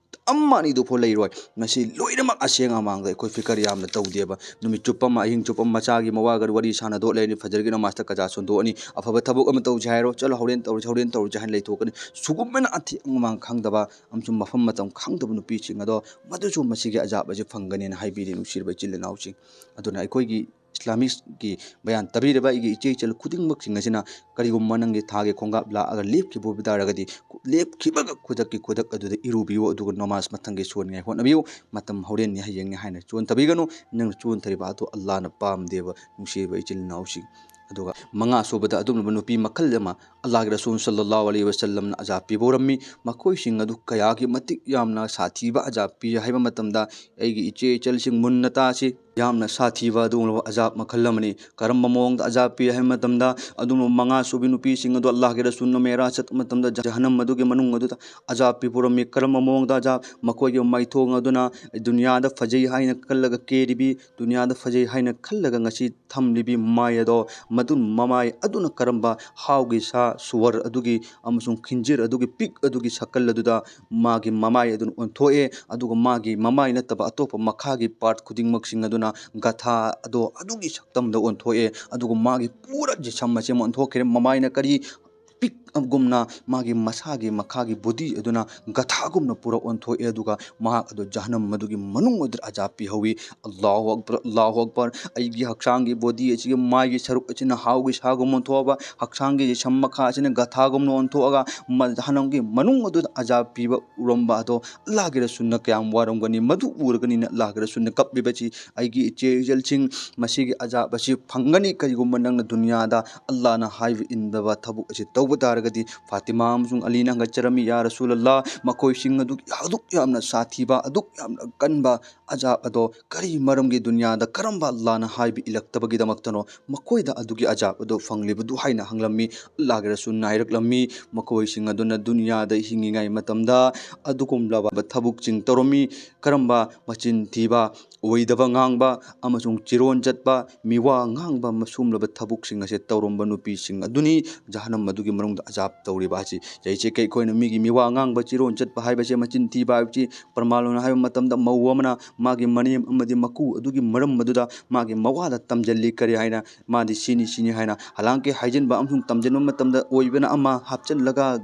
ꯑꯃ ꯑꯅꯤꯗꯨꯐꯥꯎ ꯂꯩꯔꯣꯏ꯫ ꯃꯁꯤ ꯂꯣꯏꯅꯃꯛ ꯑꯁꯦꯡ ꯑꯃꯥꯡꯗ ꯑꯩꯈꯣꯏ ꯐꯤꯀꯔ ꯌꯥꯝꯅ ꯇꯧꯗꯦꯕ꯫ ꯅꯨꯃꯤꯠ ꯆꯨꯞꯄ ꯑꯃ, ꯑꯍꯤꯡ ꯆꯨꯞꯄ ꯑꯃ ꯃꯆꯥꯒꯤ ꯃꯋꯥꯒ ꯋꯥꯔꯤ ꯁꯥꯟꯅꯗꯣꯛ ꯂꯩꯔꯅꯤ, ꯐꯖꯔꯒꯤ ꯅꯃꯥꯖꯇ ꯀꯖꯥ ꯁꯣꯟꯗꯣꯛꯑꯅꯤ, ꯑꯐꯕ ꯊꯕꯛ ꯑꯃ ꯇꯧꯁꯦ ꯍꯥꯏꯔꯣ, "ꯆꯠꯂꯣ, ꯍꯣꯔꯦꯟ ꯇꯧꯔꯁꯤ, ꯍꯣꯔꯦꯟ ꯇꯧꯔꯁꯤ" ꯍꯥꯏꯅ ꯂꯩꯊꯣꯛꯀꯅꯤ꯫ ꯁꯨꯒꯨꯝꯕꯅ ꯑꯊꯦꯡ ꯑꯃꯥꯡ ꯈꯪꯗꯕ ꯑꯃꯁꯨꯡ ꯃꯐꯝ ꯃꯇꯝ ꯈꯪꯗꯕ ꯅꯨꯄꯤꯁꯤꯡ ꯑꯗꯣ ꯃꯗꯨꯁꯨ ꯃꯁꯤꯒꯤ ꯑꯖꯥꯕ ꯑꯁꯤ ꯐꯪꯒꯅꯤꯅ ꯍꯥꯏꯕꯤꯔꯤ, ꯅꯨꯡꯁꯤꯔꯕ ꯏꯆꯤꯜ ꯏꯅꯥꯎꯁꯤꯡ꯫ ꯑꯗꯨꯅ ꯑꯩꯈꯣꯏꯒꯤ ꯏꯁꯂꯥꯃꯤꯛꯀꯤ ꯕꯌꯥꯟ ꯇꯥꯕꯤꯔꯤꯕ ꯑꯩꯒꯤ ꯏꯆꯦ ꯏꯆꯜ ꯈꯨꯗꯤꯡꯃꯛꯁꯤꯡ ꯑꯁꯤꯅ ꯀꯔꯤꯒꯨꯝꯕ ꯅꯪꯒꯤ ꯊꯥꯒꯤ ꯈꯣꯡꯀꯥꯞ ꯂꯥꯛꯑꯒ ꯂꯦꯞꯈꯤꯕ ꯑꯣꯏꯕ ꯇꯥꯔꯒꯗꯤ, ꯂꯦꯞꯈꯤꯕꯒ ꯈꯨꯗꯛꯀꯤ ꯈꯨꯗꯛ ꯑꯗꯨꯗ ꯏꯔꯨꯕꯤꯌꯨ, ꯑꯗꯨꯒ ꯅꯃꯥꯖ ꯃꯊꯪꯒꯤ ꯁꯣꯟꯅꯤꯡꯉꯥꯏ ꯍꯣꯠꯅꯕꯤꯌꯨ꯫ ꯃꯇꯝ ꯍꯣꯔꯦꯟꯅꯤ, ꯍꯌꯦꯡꯅꯤ ꯍꯥꯏꯅ ꯆꯣꯟꯊꯕꯤꯒꯅꯨ꯫ ꯅꯪꯅ ꯆꯣꯟꯊꯔꯤꯕ ꯑꯗꯨ ꯑꯜꯂꯥꯍꯅ ꯄꯥꯝꯗꯦꯕ, ꯅꯨꯡꯁꯤꯔꯤꯕ ꯏꯆꯤꯜ ꯏꯅꯥꯎꯁꯤꯡ꯫ ꯑꯗꯨꯒ ꯃꯉꯥ ꯁꯨꯕꯗ ꯑꯗꯨꯒꯨꯝꯂꯕ ꯅꯨꯄꯤ ꯃꯈꯜ ꯑꯃ ꯑꯜꯂꯥꯍꯒꯤ ꯔꯁꯨꯜ ꯁꯜꯂꯜꯂꯥꯍꯨ ꯑꯂꯩꯍꯤ ꯋꯥꯁꯜꯂꯝꯅ ꯑꯖꯥꯕ ꯄꯤꯕ ꯍꯧꯔꯝꯃꯤ꯫ ꯃꯈꯣꯏꯁꯤꯡ ꯑꯗꯨ ꯀꯌꯥꯒꯤ ꯃꯇꯤꯛ ꯌꯥꯝꯅ ꯁꯥꯊꯤꯕ ꯑꯖꯥꯕ ꯄꯤ ꯍꯥꯏꯕ ꯃꯇꯝꯗ, ꯑꯩꯒꯤ ꯏꯆꯦ ꯏꯆꯜꯁꯤꯡ, ꯃꯨꯟꯅ ꯇꯥꯁꯤ꯫ ꯌꯥꯝꯅ ꯁꯥꯊꯤꯕ ꯑꯗꯨꯒꯨꯝꯂꯕ ꯑꯖꯥꯕ ꯃꯈꯜ ꯑꯃꯅꯤ꯫ ꯀꯔꯝꯕ ꯃꯑꯣꯡꯗ ꯑꯖꯥꯕ ꯄꯤ ꯍꯥꯏꯕ ꯃꯇꯝꯗ, ꯑꯗꯨꯒꯨꯝꯂꯕ ꯃꯉꯥ ꯁꯨꯕꯤ ꯅꯨꯄꯤꯁꯤꯡ ꯑꯗꯨ ꯑꯜꯂꯥꯍꯒꯤ ꯔꯁꯨꯜꯅ ꯃꯦꯔꯥꯖ ꯆꯠꯄ ꯃꯇꯝꯗ, ꯖꯍꯟꯅꯝ ꯑꯗꯨꯒꯤ ꯃꯅꯨꯡ ꯑꯗꯨꯗ ꯑꯖꯥꯕ ꯄꯤꯕ ꯍꯧꯔꯝꯃꯤ꯫ ꯀꯔꯝꯕ ꯃꯑꯣꯡꯗ ꯑꯖꯥꯕ? ꯃꯈꯣꯏꯒꯤ ꯃꯥꯏꯊꯣꯡ ꯑꯗꯨꯅ ꯗꯨꯅꯤꯌꯥꯗ ꯐꯖꯩ ꯍꯥꯏꯅ ꯈꯜꯂꯒ ꯀꯦꯔꯤꯕꯤ, ꯗꯨꯅꯤꯌꯥꯗ ꯐꯖꯩ ꯍꯥꯏꯅ ꯈꯜꯂꯒ ꯉꯁꯤ ꯊꯝꯂꯤꯕꯤ ꯃꯥꯏ ꯑꯗꯣ ꯃꯗꯨ, ꯃꯃꯥꯏ ꯑꯗꯨꯅ ꯀꯔꯝꯕ ꯍꯥꯎꯒꯤ ꯁꯥ ꯁꯨꯋꯔ ꯑꯗꯨꯒꯤ ꯑꯃꯁꯨꯡ ꯈꯤꯟꯖꯤꯔ ꯑꯗꯨꯒꯤ ꯄꯤꯛ ꯑꯗꯨꯒꯤ ꯁꯀꯜ ꯑꯗꯨꯗ ꯃꯥꯒꯤ ꯃꯃꯥꯏ ꯑꯗꯨꯅ ꯑꯣꯟꯊꯣꯛꯑꯦ꯫ ꯑꯗꯨꯒ ꯃꯥꯒꯤ ꯃꯃꯥꯏ ꯅꯠꯇꯕ ꯑꯇꯣꯞꯄ ꯃꯈꯥꯒꯤ ꯄꯥꯔꯠ ꯈꯨꯗꯤꯡꯃꯛꯁꯤꯡ ꯑꯗꯨꯅ ꯒꯊꯥ ꯑꯗꯣ ꯑꯗꯨꯒꯤ ꯁꯛꯇꯝꯗ ꯑꯣꯟꯊꯣꯛꯑꯦ꯫ ꯑꯗꯨꯒ ꯃꯥꯒꯤ ꯄꯨꯔꯥ ꯖꯤꯁꯝ ꯑꯁꯤ ꯑꯃ ꯑꯣꯟꯊꯣꯛꯈ꯭ꯔꯦ꯫ ꯃꯃꯥꯏꯅ ꯀꯔꯤ ꯄꯤꯛ ꯑꯒꯨꯝꯅ ꯃꯥꯒꯤ ꯃꯁꯥꯒꯤ ꯃꯈꯥꯒꯤ ꯕꯣꯗꯤ ꯑꯗꯨꯅ ꯒꯊꯥꯒꯨꯝꯅ ꯄꯨꯔꯥ ꯑꯣꯟꯊꯣꯛꯑꯦ꯫ ꯑꯗꯨꯒ ꯃꯍꯥꯛ ꯑꯗꯨ ꯖꯍꯟꯅꯝ ꯑꯗꯨꯒꯤ ꯃꯅꯨꯡ ꯑꯗꯨꯗ ꯑꯖꯥꯕ ꯄꯤꯍꯧꯋꯤ꯫ ꯑꯜꯂꯥꯍꯨ ꯑꯛꯕꯔ, ꯑꯜꯂꯥꯍꯨ ꯑꯛꯕꯔ꯫ ꯑꯩꯒꯤ ꯍꯛꯆꯥꯡꯒꯤ ꯕꯣꯗꯤ ꯑꯁꯤꯒꯤ ꯃꯥꯏꯒꯤ ꯁꯔꯨꯛ ꯑꯁꯤꯅ ꯍꯥꯎꯒꯤ ꯁꯥꯒꯨꯝ ꯑꯣꯟꯊꯣꯛꯑꯕ, ꯍꯛꯆꯥꯡꯒꯤ ꯖꯤꯁꯝ ꯃꯈꯥ ꯑꯁꯤꯅ ꯒꯊꯥꯒꯨꯝꯅ ꯑꯣꯟꯊꯣꯛꯑꯒ ꯃ-, ꯖꯍꯟꯅꯝꯒꯤ ꯃꯅꯨꯡ ꯑꯗꯨꯗ ꯑꯖꯥꯕ ꯄꯤꯕ ꯎꯔꯝꯕ ꯑꯗꯣ ꯑꯜꯂꯥꯍꯒꯤ ꯔꯁꯨꯜꯅ ꯀꯌꯥꯝ ꯋꯥꯔꯝꯒꯅꯤ꯫ ꯃꯗꯨ ꯎꯔꯒꯅꯤꯅ ꯑꯜꯂꯥꯍꯒꯤ ꯔꯁꯨꯜꯅ ꯀꯞꯂꯤꯕꯁꯤ꯫ ꯑꯩꯒꯤ ꯏꯆꯦ ꯏꯆꯜꯁꯤꯡ, ꯃꯁꯤꯒꯤ ꯑꯖꯥꯕ ꯑꯁꯤ ꯐꯪꯒꯅꯤ ꯀꯔꯤꯒꯨꯝꯕ ꯅꯪꯅ ꯗꯨꯅꯤꯌꯥꯗ ꯑꯜꯂꯥꯍꯅ ꯍꯥꯏꯕ ꯏꯟꯗꯕ ꯊꯕꯛ ꯑꯁꯤ ꯇꯧꯕ ꯇꯥꯔꯒꯗꯤ꯫ ꯐꯥꯇꯤꯃꯥ ꯑꯃꯁꯨꯡ ꯑꯂꯤꯅ ꯍꯪꯒꯠꯆꯔꯝꯃꯤ, "ꯌꯥ ꯔꯁꯨꯂꯜꯂꯥꯍ, ꯃꯈꯣꯏꯁꯤꯡ ꯑꯗꯨ ꯑꯗꯨꯛ ꯌꯥꯝꯅ ꯁꯥꯊꯤꯕ, ꯑꯗꯨꯛ ꯌꯥꯝꯅ ꯀꯟꯕ ꯑꯖꯥꯕ ꯑꯗꯣ ꯀꯔꯤ ꯃꯔꯝꯒꯤ ꯗꯨꯅꯤꯌꯥꯗ ꯀꯔꯝꯕ ꯑꯜꯂꯥꯍꯅ ꯍꯥꯏꯕ ꯏꯜꯂꯛꯇꯕꯒꯤꯗꯃꯛꯇꯅꯣ ꯃꯈꯣꯏꯗ ꯑꯗꯨꯒꯤ ꯑꯖꯥꯕ ꯑꯗꯣ ꯐꯪꯂꯤꯕꯗꯨ?" ꯍꯥꯏꯅ ꯍꯪꯂꯝꯃꯤ꯫ ꯑꯜꯂꯥꯍꯒꯤ ꯔꯁꯨꯜꯅ ꯍꯥꯏꯔꯛꯂꯝꯃꯤ, ꯃꯈꯣꯏꯁꯤꯡ ꯑꯗꯨꯅ ꯗꯨꯅꯤꯌꯥꯗ ꯍꯤꯡꯂꯤꯉꯩ ꯃꯇꯝꯗ ꯑꯗꯨꯒꯨꯝꯂꯕ ꯊꯕꯛꯁꯤꯡ ꯇꯧꯔꯝꯃꯤ꯫ ꯀꯔꯝꯕ? ꯃꯆꯤꯟ ꯊꯤꯕ, ꯑꯣꯏꯗꯕ ꯉꯥꯡꯕ ꯑꯃꯁꯨꯡ ꯆꯤꯔꯣꯟ ꯆꯠꯄ, ꯃꯤꯋꯥ ꯉꯥꯡꯕ, ꯃꯁꯨꯝꯂꯕ ꯊꯕꯛꯁꯤꯡ ꯑꯁꯦ ꯇꯧꯔꯝꯕ ꯅꯨꯄꯤꯁꯤꯡ ꯑꯗꯨꯅꯤ ꯖꯍꯟꯅꯝ ꯑꯗꯨꯒꯤ ꯃꯅꯨꯡꯗ ꯑꯖꯥꯕ ꯇꯧꯔꯤꯕ ꯑꯁꯤ꯫ ꯆꯩꯁꯦ ꯀꯩ ꯑꯩꯈꯣꯏꯅ ꯃꯤꯒꯤ ꯃꯤꯋꯥ ꯉꯥꯡꯕ, ꯆꯤꯔꯣꯟ ꯆꯠꯄ ꯍꯥꯏꯕꯁꯦ, ꯃꯆꯤꯟ ꯊꯤꯕ ꯍꯥꯏꯕꯁꯤ ꯄ꯭ꯔꯃꯥꯟ ꯑꯣꯏꯅ ꯍꯥꯏꯕ ꯃꯇꯝꯗ ꯃꯧ ꯑꯃꯅ ꯃꯥꯒꯤ ꯃꯅꯦꯝ ꯑꯃꯗꯤ ꯃꯀꯨ ꯑꯗꯨꯒꯤ ꯃꯔꯝ ꯑꯗꯨꯗ ꯃꯥꯒꯤ ꯃꯋꯥꯗ ꯇꯝꯖꯜꯂꯤ꯫ ꯀꯔꯤ ꯍꯥꯏꯅ? ꯃꯥꯗꯤ ꯁꯤꯅꯤ ꯁꯤꯅꯤ ꯍꯥꯏꯅ꯫ ꯍꯂꯥꯡꯀꯤ ꯍꯥꯏꯖꯤꯟꯕ ꯑꯃꯁꯨꯡ ꯇꯝꯖꯤꯟꯕ ꯃꯇꯝꯗ ꯑꯣꯏꯕꯅ ꯑꯃ ꯍꯥꯞꯆꯤꯜꯂꯒ,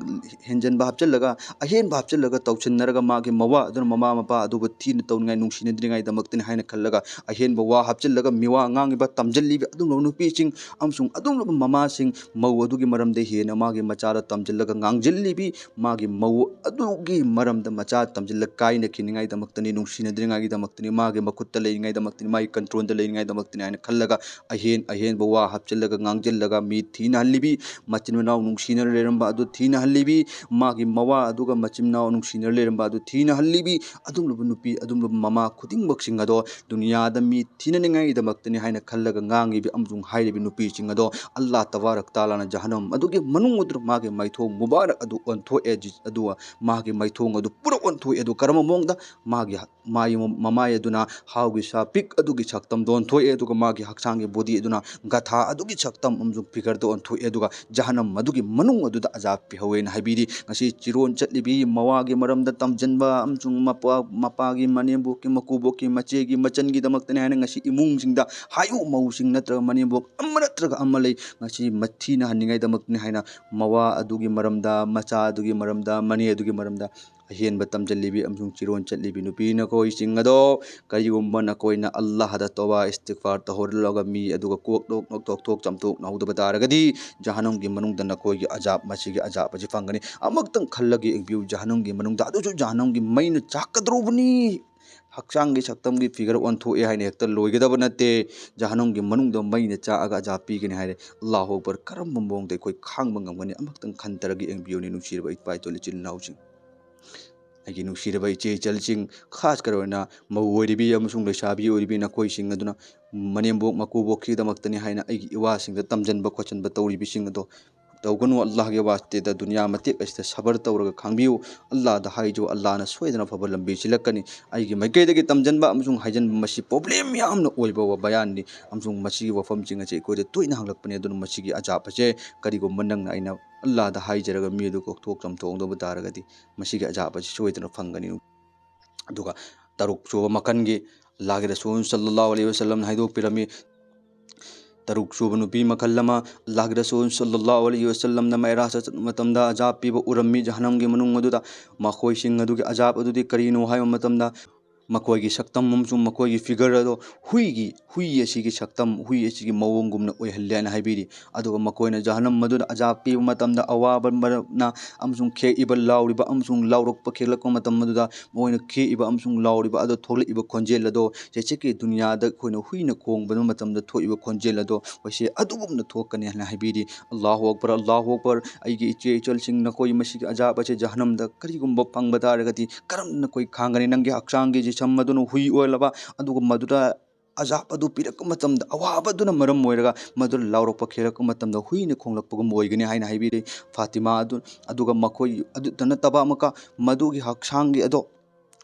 ꯍꯦꯟꯖꯟꯕ ꯍꯥꯞꯆꯤꯜꯂꯒ, ꯑꯍꯦꯟꯕ ꯍꯥꯞꯆꯤꯜꯂꯒ ꯇꯧꯁꯤꯟꯅꯔꯒ ꯃꯥꯒꯤ ꯃꯋꯥ ꯑꯗꯨꯅ ꯃꯃꯥ ꯃꯄꯥ ꯑꯗꯨꯕꯨ ꯊꯤꯅ ꯇꯧꯅꯤꯡꯉꯥꯏ, ꯅꯨꯡꯁꯤꯅꯗ꯭ꯔꯤꯉꯩꯗꯃꯛꯇꯅꯤ ꯍꯥꯏꯅ ꯈꯜꯂꯒ ꯑꯍꯦꯟꯕ ꯋꯥ ꯍꯥꯞꯆꯤꯜꯂꯒ ꯃꯤꯋꯥ ꯉꯥꯡꯉꯤꯕ, ꯇꯝꯖꯤꯜꯂꯤꯕ ꯑꯗꯨꯒꯨꯝꯂꯕ ꯅꯨꯄꯤꯁꯤꯡ ꯑꯃꯁꯨꯡ ꯑꯗꯨꯒꯨꯝꯂꯕ ꯃꯃꯥꯁꯤꯡ, ꯃꯧ ꯑꯗꯨꯒꯤ ꯃꯔꯝꯗ ꯍꯦꯟꯅ ꯃꯥꯒꯤ ꯃꯆꯥꯗ ꯇꯝꯁꯤꯜꯂꯒ ꯉꯥꯡꯁꯤꯜꯂꯤꯕꯤ ꯃꯥꯒꯤ ꯃꯧ ꯑꯗꯨꯒꯤ ꯃꯔꯝꯗ, ꯃꯆꯥ ꯇꯝꯁꯤꯜꯂꯒ ꯀꯥꯏꯅꯈꯤꯅꯤꯡꯉꯥꯏꯗꯃꯛꯇꯅꯤ, ꯅꯨꯡꯁꯤꯅꯗ꯭ꯔꯤꯉꯥꯏꯒꯤꯗꯃꯛꯇꯅꯤ, ꯃꯥꯒꯤ ꯃꯈꯨꯠꯇ ꯂꯩꯔꯤꯉꯩꯗꯃꯛꯇꯅꯤ, ꯃꯥꯒꯤ ꯀꯟꯇ꯭ꯔꯣꯜꯗ ꯂꯩꯔꯤꯉꯩꯗꯃꯛꯇꯅꯤ ꯍꯥꯏꯅ ꯈꯜꯂꯒ ꯑꯍꯦꯟ ꯑꯍꯦꯟꯕ ꯋꯥ ꯍꯥꯞꯆꯤꯜꯂꯒ ꯉꯥꯡꯁꯤꯜꯂꯒ ꯃꯤ ꯊꯤꯅꯍꯜꯂꯤꯕꯤ, ꯃꯆꯤꯟ ꯃꯅꯥꯎ ꯅꯨꯡꯁꯤꯅ ꯂꯩꯔꯝꯕ ꯑꯗꯨ ꯊꯤꯅꯍꯜꯂꯤꯕꯤ, ꯃꯥꯒꯤ ꯃꯋꯥ ꯑꯗꯨꯒ ꯃꯆꯤꯟ ꯃꯅꯥꯎ ꯅꯨꯡꯁꯤꯅ ꯂꯩꯔꯝꯕ ꯑꯗꯨ ꯊꯤꯅꯍꯜꯂꯤꯕꯤ, ꯑꯗꯨꯒꯨꯝꯂꯕ ꯅꯨꯄꯤ, ꯑꯗꯨꯒꯨꯝꯂꯕ ꯃꯃꯥ ꯈꯨꯗꯤꯡꯃꯛꯁꯤꯡ ꯑꯗꯣ ꯗꯨꯅꯤꯌꯥꯗ ꯃꯤ ꯊꯤꯅꯅꯤꯡꯉꯥꯏꯒꯤꯗꯃꯛꯇꯅꯤ ꯍꯥꯏꯅ ꯈꯜꯂꯒ ꯉꯥꯡꯉꯤꯕꯤ ꯑꯃꯁꯨꯡ ꯍꯥꯏꯔꯤꯕꯤ ꯅꯨꯄꯤꯁꯤꯡ ꯑꯗꯣ ꯑꯜꯂꯥꯍ ꯇꯕꯥꯔꯛ ꯇꯥꯂꯥꯅ ꯖꯍꯟꯅꯝ ꯑꯗꯨꯒꯤ ꯃꯅꯨꯡ ꯑꯗꯨꯗ ꯃꯥꯒꯤ ꯃꯥꯏꯊꯣꯡ ꯃꯨꯕꯥꯔꯛ ꯑꯗꯨ ꯑꯣꯟꯊꯣꯛꯑꯦ, ꯖꯤ-, ꯑꯗꯨꯒ ꯃꯥꯒꯤ ꯃꯥꯏꯊꯣꯡ ꯑꯗꯨ ꯄꯨꯔꯥ ꯑꯣꯟꯊꯣꯛꯑꯦ꯫ ꯑꯗꯨ ꯀꯔꯝꯕ ꯃꯑꯣꯡꯗ? ꯃꯥꯒꯤ ꯍ-, ꯃꯥꯒꯤ ꯃ-, ꯃꯃꯥꯏ ꯑꯗꯨꯅ ꯍꯥꯎꯒꯤ ꯁꯥ ꯄꯤꯛ ꯑꯗꯨꯒꯤ ꯁꯛꯇꯝꯗ ꯑꯣꯟꯊꯣꯛꯑꯦ, ꯑꯗꯨꯒ ꯃꯥꯒꯤ ꯍꯛꯆꯥꯡꯒꯤ ꯕꯣꯗꯤ ꯑꯗꯨꯅ ꯒꯙꯥ ꯑꯗꯨꯒꯤ ꯁꯛꯇꯝ ꯑꯃꯁꯨꯡ ꯐꯤꯒꯔꯗ ꯑꯣꯟꯊꯣꯛꯑꯦ, ꯑꯗꯨꯒ ꯖꯍꯟꯅꯝ ꯑꯗꯨꯒꯤ ꯃꯅꯨꯡ ꯑꯗꯨꯗ ꯑꯖꯥꯕ ꯄꯤꯍꯧꯋꯦꯅ ꯍꯥꯏꯕꯤꯔꯤ꯫ ꯉꯁꯤ ꯆꯤꯔꯣꯟ ꯆꯠꯂꯤꯕꯤ ꯃꯋꯥꯒꯤ ꯃꯔꯝꯗ ꯇꯝꯖꯟꯕ ꯑꯃꯁꯨꯡ ꯃꯄꯥ, ꯃꯄꯥꯒꯤ, ꯃꯅꯦꯝꯕꯣꯛꯀꯤ, ꯃꯀꯨꯕꯣꯛꯀꯤ, ꯃꯆꯦꯒꯤ, ꯃꯆꯟꯒꯤꯗꯃꯛꯇꯅꯤ ꯍꯥꯏꯅ ꯉꯁꯤ ꯏꯃꯨꯡꯁꯤꯡꯗ ꯍꯥꯏꯌꯨ, ꯃꯧꯁꯤꯡ ꯅꯠꯇ꯭ꯔꯒ ꯃꯅꯦꯝꯕꯣꯛ ꯑꯃ ꯅꯠꯇ꯭ꯔꯒ ꯑꯃ ꯂꯩ, ꯉꯁꯤ ꯃꯊꯤꯅꯍꯟꯅꯤꯡꯉꯥꯏꯗꯃꯛꯅꯤ ꯍꯥꯏꯅ ꯃꯋꯥ ꯑꯗꯨꯒꯤ ꯃꯔꯝꯗ, ꯃꯆꯥ ꯑꯗꯨꯒꯤ ꯃꯔꯝꯗ, ꯃꯅꯦ ꯑꯗꯨꯒꯤ ꯃꯔꯝꯗ ꯑꯍꯦꯟꯕ ꯇꯝꯖꯜꯂꯤꯕꯤ ꯑꯃꯁꯨꯡ ꯆꯤꯔꯣꯟ ꯆꯠꯂꯤꯕꯤ ꯅꯨꯄꯤ ꯅꯈꯣꯏꯁꯤꯡ ꯑꯗꯣ, ꯀꯔꯤꯒꯨꯝꯕ ꯅꯈꯣꯏꯅ ꯑꯜꯂꯥꯍꯗ ꯇꯧꯕꯥ ꯏꯁꯇꯤꯒꯐꯥꯔ ꯇꯧꯍꯧꯗ꯭ꯔꯒ ꯃꯤ ꯑꯗꯨꯒ ꯀꯣꯛ ꯅꯣꯛ ꯅꯣꯛ ꯊꯣꯛ ꯊꯣꯛ ꯆꯥꯝꯊꯣꯛꯅꯍꯧꯗꯕ ꯇꯥꯔꯒꯗꯤ, ꯖꯍꯟꯅꯝꯒꯤ ꯃꯅꯨꯡꯗ ꯅꯈꯣꯏꯒꯤ ꯑꯖꯥꯕ, ꯃꯁꯤꯒꯤ ꯑꯖꯥꯕ ꯑꯁꯤ ꯐꯪꯒꯅꯤ꯫ ꯑꯃꯨꯛꯇꯪ ꯈꯜꯂꯒ ꯌꯦꯡꯕꯤꯌꯨ, ꯖꯍꯟꯅꯝꯒꯤ ꯃꯅꯨꯡꯗ, ꯑꯗꯨꯁꯨ ꯖꯍꯟꯅꯝꯒꯤ ꯃꯩꯅ ꯆꯥꯛꯀꯗꯧꯔꯕꯅꯤ꯫ ꯍꯛꯆꯥꯡꯒꯤ ꯁꯛꯇꯝꯒꯤ ꯐꯤꯒꯔ ꯑꯣꯟꯊꯣꯛꯑꯦ ꯍꯥꯏꯅ ꯍꯦꯛꯇ ꯂꯣꯏꯒꯗꯕ ꯅꯠꯇꯦ꯫ ꯖꯍꯟꯅꯝꯒꯤ ꯃꯅꯨꯡꯗ ꯃꯩꯅ ꯆꯥꯛꯑꯒ ꯑꯖꯥꯕ ꯄꯤꯒꯅꯤ ꯍꯥꯏꯔꯦ꯫ ꯑꯜꯂꯥꯍꯨ ꯑꯛꯕꯔ! ꯀꯔꯝꯕ ꯃꯑꯣꯡꯗ ꯑꯩꯈꯣꯏ ꯈꯥꯡꯕ ꯉꯝꯒꯅꯤ? ꯑꯃꯨꯛꯇꯪ ꯈꯟꯊꯔꯒ ꯌꯦꯡꯕꯤꯌꯨꯅꯦ, ꯅꯨꯡꯁꯤꯔꯕ ꯏꯄꯥ ꯏꯇꯣꯜ ꯏꯆꯤꯜ ꯏꯅꯥꯎꯁꯤꯡ꯫ ꯑꯩꯒꯤ ꯅꯨꯡꯁꯤꯔꯕ ꯏꯆꯦ ꯏꯆꯜꯁꯤꯡ, ꯈꯥꯁ ꯀꯔ ꯑꯣꯏꯅ ꯃꯧ ꯑꯣꯏꯔꯤꯕꯤ ꯑꯃꯁꯨꯡ ꯂꯩꯁꯥꯕꯤ ꯑꯣꯏꯔꯤꯕꯤ ꯅꯈꯣꯏꯁꯤꯡ ꯑꯗꯨꯅ, ꯃꯅꯦꯝꯕꯣꯛ ꯃꯀꯨꯕꯣꯛꯀꯤꯗꯃꯛꯇꯅꯤ ꯍꯥꯏꯅ ꯑꯩꯒꯤ ꯏꯋꯥꯁꯤꯡꯗ ꯇꯝꯖꯟꯕ ꯈꯣꯠꯆꯟꯕ ꯇꯧꯔꯤꯕꯁꯤꯡ ꯑꯗꯣ ꯇꯧꯒꯅꯨ꯫ ꯑꯜꯂꯥꯍꯒꯤ ꯋꯥꯁꯇꯦꯗ ꯗꯨꯅꯤꯌꯥ ꯃꯇꯦꯛ ꯑꯁꯤꯗ ꯁꯕꯔ ꯇꯧꯔꯒ ꯈꯥꯡꯕꯤꯌꯨ꯫ ꯑꯜꯂꯥꯍꯗ ꯍꯥꯏꯖꯧ, ꯑꯜꯂꯥꯍꯅ ꯁꯣꯏꯗꯅ ꯑꯐꯕ ꯂꯝꯕꯤ ꯁꯤꯜꯂꯛꯀꯅꯤ꯫ ꯑꯩꯒꯤ ꯃꯥꯏꯀꯩꯗꯒꯤ ꯇꯝꯖꯟꯕ ꯑꯃꯁꯨꯡ ꯍꯥꯏꯖꯟꯕ ꯃꯁꯤ ꯄ꯭ꯔꯣꯕ꯭ꯂꯦꯝ ꯌꯥꯝꯅ ꯑꯣꯏꯕ ꯋꯥ ꯕꯌꯥꯟꯅꯤ, ꯑꯃꯁꯨꯡ ꯃꯁꯤꯒꯤ ꯋꯥꯐꯝꯁꯤꯡ ꯑꯁꯤ ꯑꯩꯈꯣꯏꯗ ꯇꯣꯏꯅ ꯍꯪꯂꯛꯄꯅꯤ꯫ ꯑꯗꯨꯅ ꯃꯁꯤꯒꯤ ꯑꯖꯥꯕ ꯑꯁꯦ ꯀꯔꯤꯒꯨꯝꯕ ꯅꯪꯅ ꯑꯩꯅ ꯑꯜꯂꯥꯍꯗ ꯍꯥꯏꯖꯔꯒ ꯃꯤ ꯑꯗꯨ ꯀꯣꯛꯊꯣꯛ ꯆꯥꯝꯊꯣꯛꯍꯧꯗꯕ ꯇꯥꯔꯒꯗꯤ, ꯃꯁꯤꯒꯤ ꯑꯖꯥꯕ ꯑꯁꯤ ꯁꯣꯏꯗꯅ ꯐꯪꯒꯅꯤ꯫ ꯑꯗꯨꯒ ꯇꯔꯨꯛ ꯁꯨꯕ ꯃꯈꯜꯒꯤ, ꯑꯜꯂꯥꯍꯒꯤ ꯔꯁꯨꯜ ꯁꯜꯂꯜꯂꯥꯍꯨ ꯑꯂꯩꯍꯤ ꯋꯥꯁꯜꯂꯝꯅ ꯍꯥꯏꯗꯣꯛꯄꯤꯔꯝꯃꯤ, ꯇꯔꯨꯛ ꯁꯨꯕ ꯅꯨꯄꯤ ꯃꯈꯜ ꯑꯃ, ꯑꯜꯂꯥꯍꯒꯤ ꯔꯁꯨꯜ ꯁꯜꯂꯜꯂꯥꯍꯨ ꯑꯂꯩꯍꯤ ꯋꯥꯁꯜꯂꯝꯅ ꯃꯩꯔꯥꯖꯇ ꯆꯠꯄ ꯃꯇꯝꯗ ꯑꯖꯥꯕ ꯄꯤꯕ ꯎꯔꯝꯃꯤ ꯖꯍꯟꯅꯝꯒꯤ ꯃꯅꯨꯡ ꯑꯗꯨꯗ꯫ ꯃꯈꯣꯏꯁꯤꯡ ꯑꯗꯨꯒꯤ ꯑꯖꯥꯕ ꯑꯗꯨꯗꯤ ꯀꯔꯤꯅꯣ ꯍꯥꯏꯕ ꯃꯇꯝꯗ, ꯃꯈꯣꯏꯒꯤ ꯁꯛꯇꯝ ꯑꯃꯁꯨꯡ ꯃꯈꯣꯏꯒꯤ figure ꯑꯗꯣ ꯍꯨꯏꯒꯤ, ꯍꯨꯏ ꯑꯁꯤꯒꯤ ꯁꯛꯇꯝ, ꯍꯨꯏ ꯑꯁꯤꯒꯤ ꯃꯑꯣꯡꯒꯨꯝꯅ ꯑꯣꯏꯍꯜꯂꯦ ꯍꯥꯏꯅ ꯍꯥꯏꯕꯤꯔꯤ꯫ ꯑꯗꯨꯒ ꯃꯈꯣꯏꯅ ꯖꯍꯟꯅꯝ ꯑꯗꯨꯗ ꯑꯖꯥꯕ ꯄꯤꯕ ꯃꯇꯝꯗ, ꯑꯋꯥꯕ ꯃꯔꯝꯅ ꯑꯃꯁꯨꯡ ꯈꯦꯛꯏꯕ, ꯂꯥꯎꯔꯤꯕ ꯑꯃꯁꯨꯡ ꯂꯥꯎꯔꯛꯄ ꯈꯦꯛꯂꯛꯄ ꯃꯇꯝ ꯑꯗꯨꯗ ꯃꯈꯣꯏꯅ ꯈꯦꯛꯏꯕ ꯑꯃꯁꯨꯡ ꯂꯥꯎꯔꯤꯕ ꯑꯗꯣ ꯊꯣꯛꯂꯛꯏꯕ ꯈꯣꯟꯖꯦꯜ ꯑꯗꯣ, ꯆꯩꯆꯠꯀꯤ ꯗꯨꯅꯤꯌꯥꯗ ꯑꯩꯈꯣꯏꯅ ꯍꯨꯏꯅ ꯈꯣꯡꯕ ꯃꯇꯝꯗ ꯊꯣꯛꯏꯕ ꯈꯣꯟꯖꯦꯜ ꯑꯗꯣ ꯑꯩꯈꯣꯏꯁꯦ ꯑꯗꯨꯒꯨꯝꯅ ꯊꯣꯛꯀꯅꯤ ꯍꯥꯏꯅ ꯍꯥꯏꯕꯤꯔꯤ꯫ ꯑꯜꯂꯥꯍꯨ ꯑꯛꯕꯔ, ꯑꯜꯂꯥꯍꯨ ꯑꯛꯕꯔ꯫ ꯑꯩꯒꯤ ꯏꯆꯦ ꯏꯆꯜꯁꯤꯡ, ꯅꯈꯣꯏ ꯃꯁꯤꯒꯤ ꯑꯖꯥꯕ ꯑꯁꯦ, ꯖꯍꯟꯅꯝꯗ ꯀꯔꯤꯒꯨꯝꯕ ꯐꯪꯕ ꯇꯥꯔꯒꯗꯤ ꯀꯔꯝꯅ ꯅꯈꯣꯏ ꯈꯥꯡꯒꯅꯤ? ꯅꯪꯒꯤ ꯍꯛꯆꯥꯡꯒꯤ ꯖꯤꯁꯝ ꯑꯗꯨꯅ ꯍꯨꯏ ꯑꯣꯜꯂꯕ, ꯑꯗꯨꯒ ꯃꯗꯨꯗ ꯑꯖꯥꯕ ꯑꯗꯨ ꯄꯤꯔꯛꯄ ꯃꯇꯝꯗ, ꯑꯋꯥꯕ ꯑꯗꯨꯅ ꯃꯔꯝ ꯑꯣꯏꯔꯒ ꯃꯗꯨ ꯂꯥꯎꯔꯛꯄ ꯈꯦꯔꯛꯄ ꯃꯇꯝꯗ ꯍꯨꯏꯅ ꯈꯣꯡꯂꯛꯄꯒꯨꯝꯕ ꯑꯣꯏꯒꯅꯤ ꯍꯥꯏꯅ ꯍꯥꯏꯕꯤꯔꯤ ꯐꯥꯇꯤꯃꯥ ꯑꯗꯨ꯫ ꯑꯗꯨꯒ ꯃꯈꯣꯏ ꯑꯗꯨꯇ ꯅꯠꯇꯕ ꯑꯃꯨꯛꯀ ꯃꯗꯨꯒꯤ ꯍꯛꯆꯥꯡꯒꯤ ꯑꯗꯣ,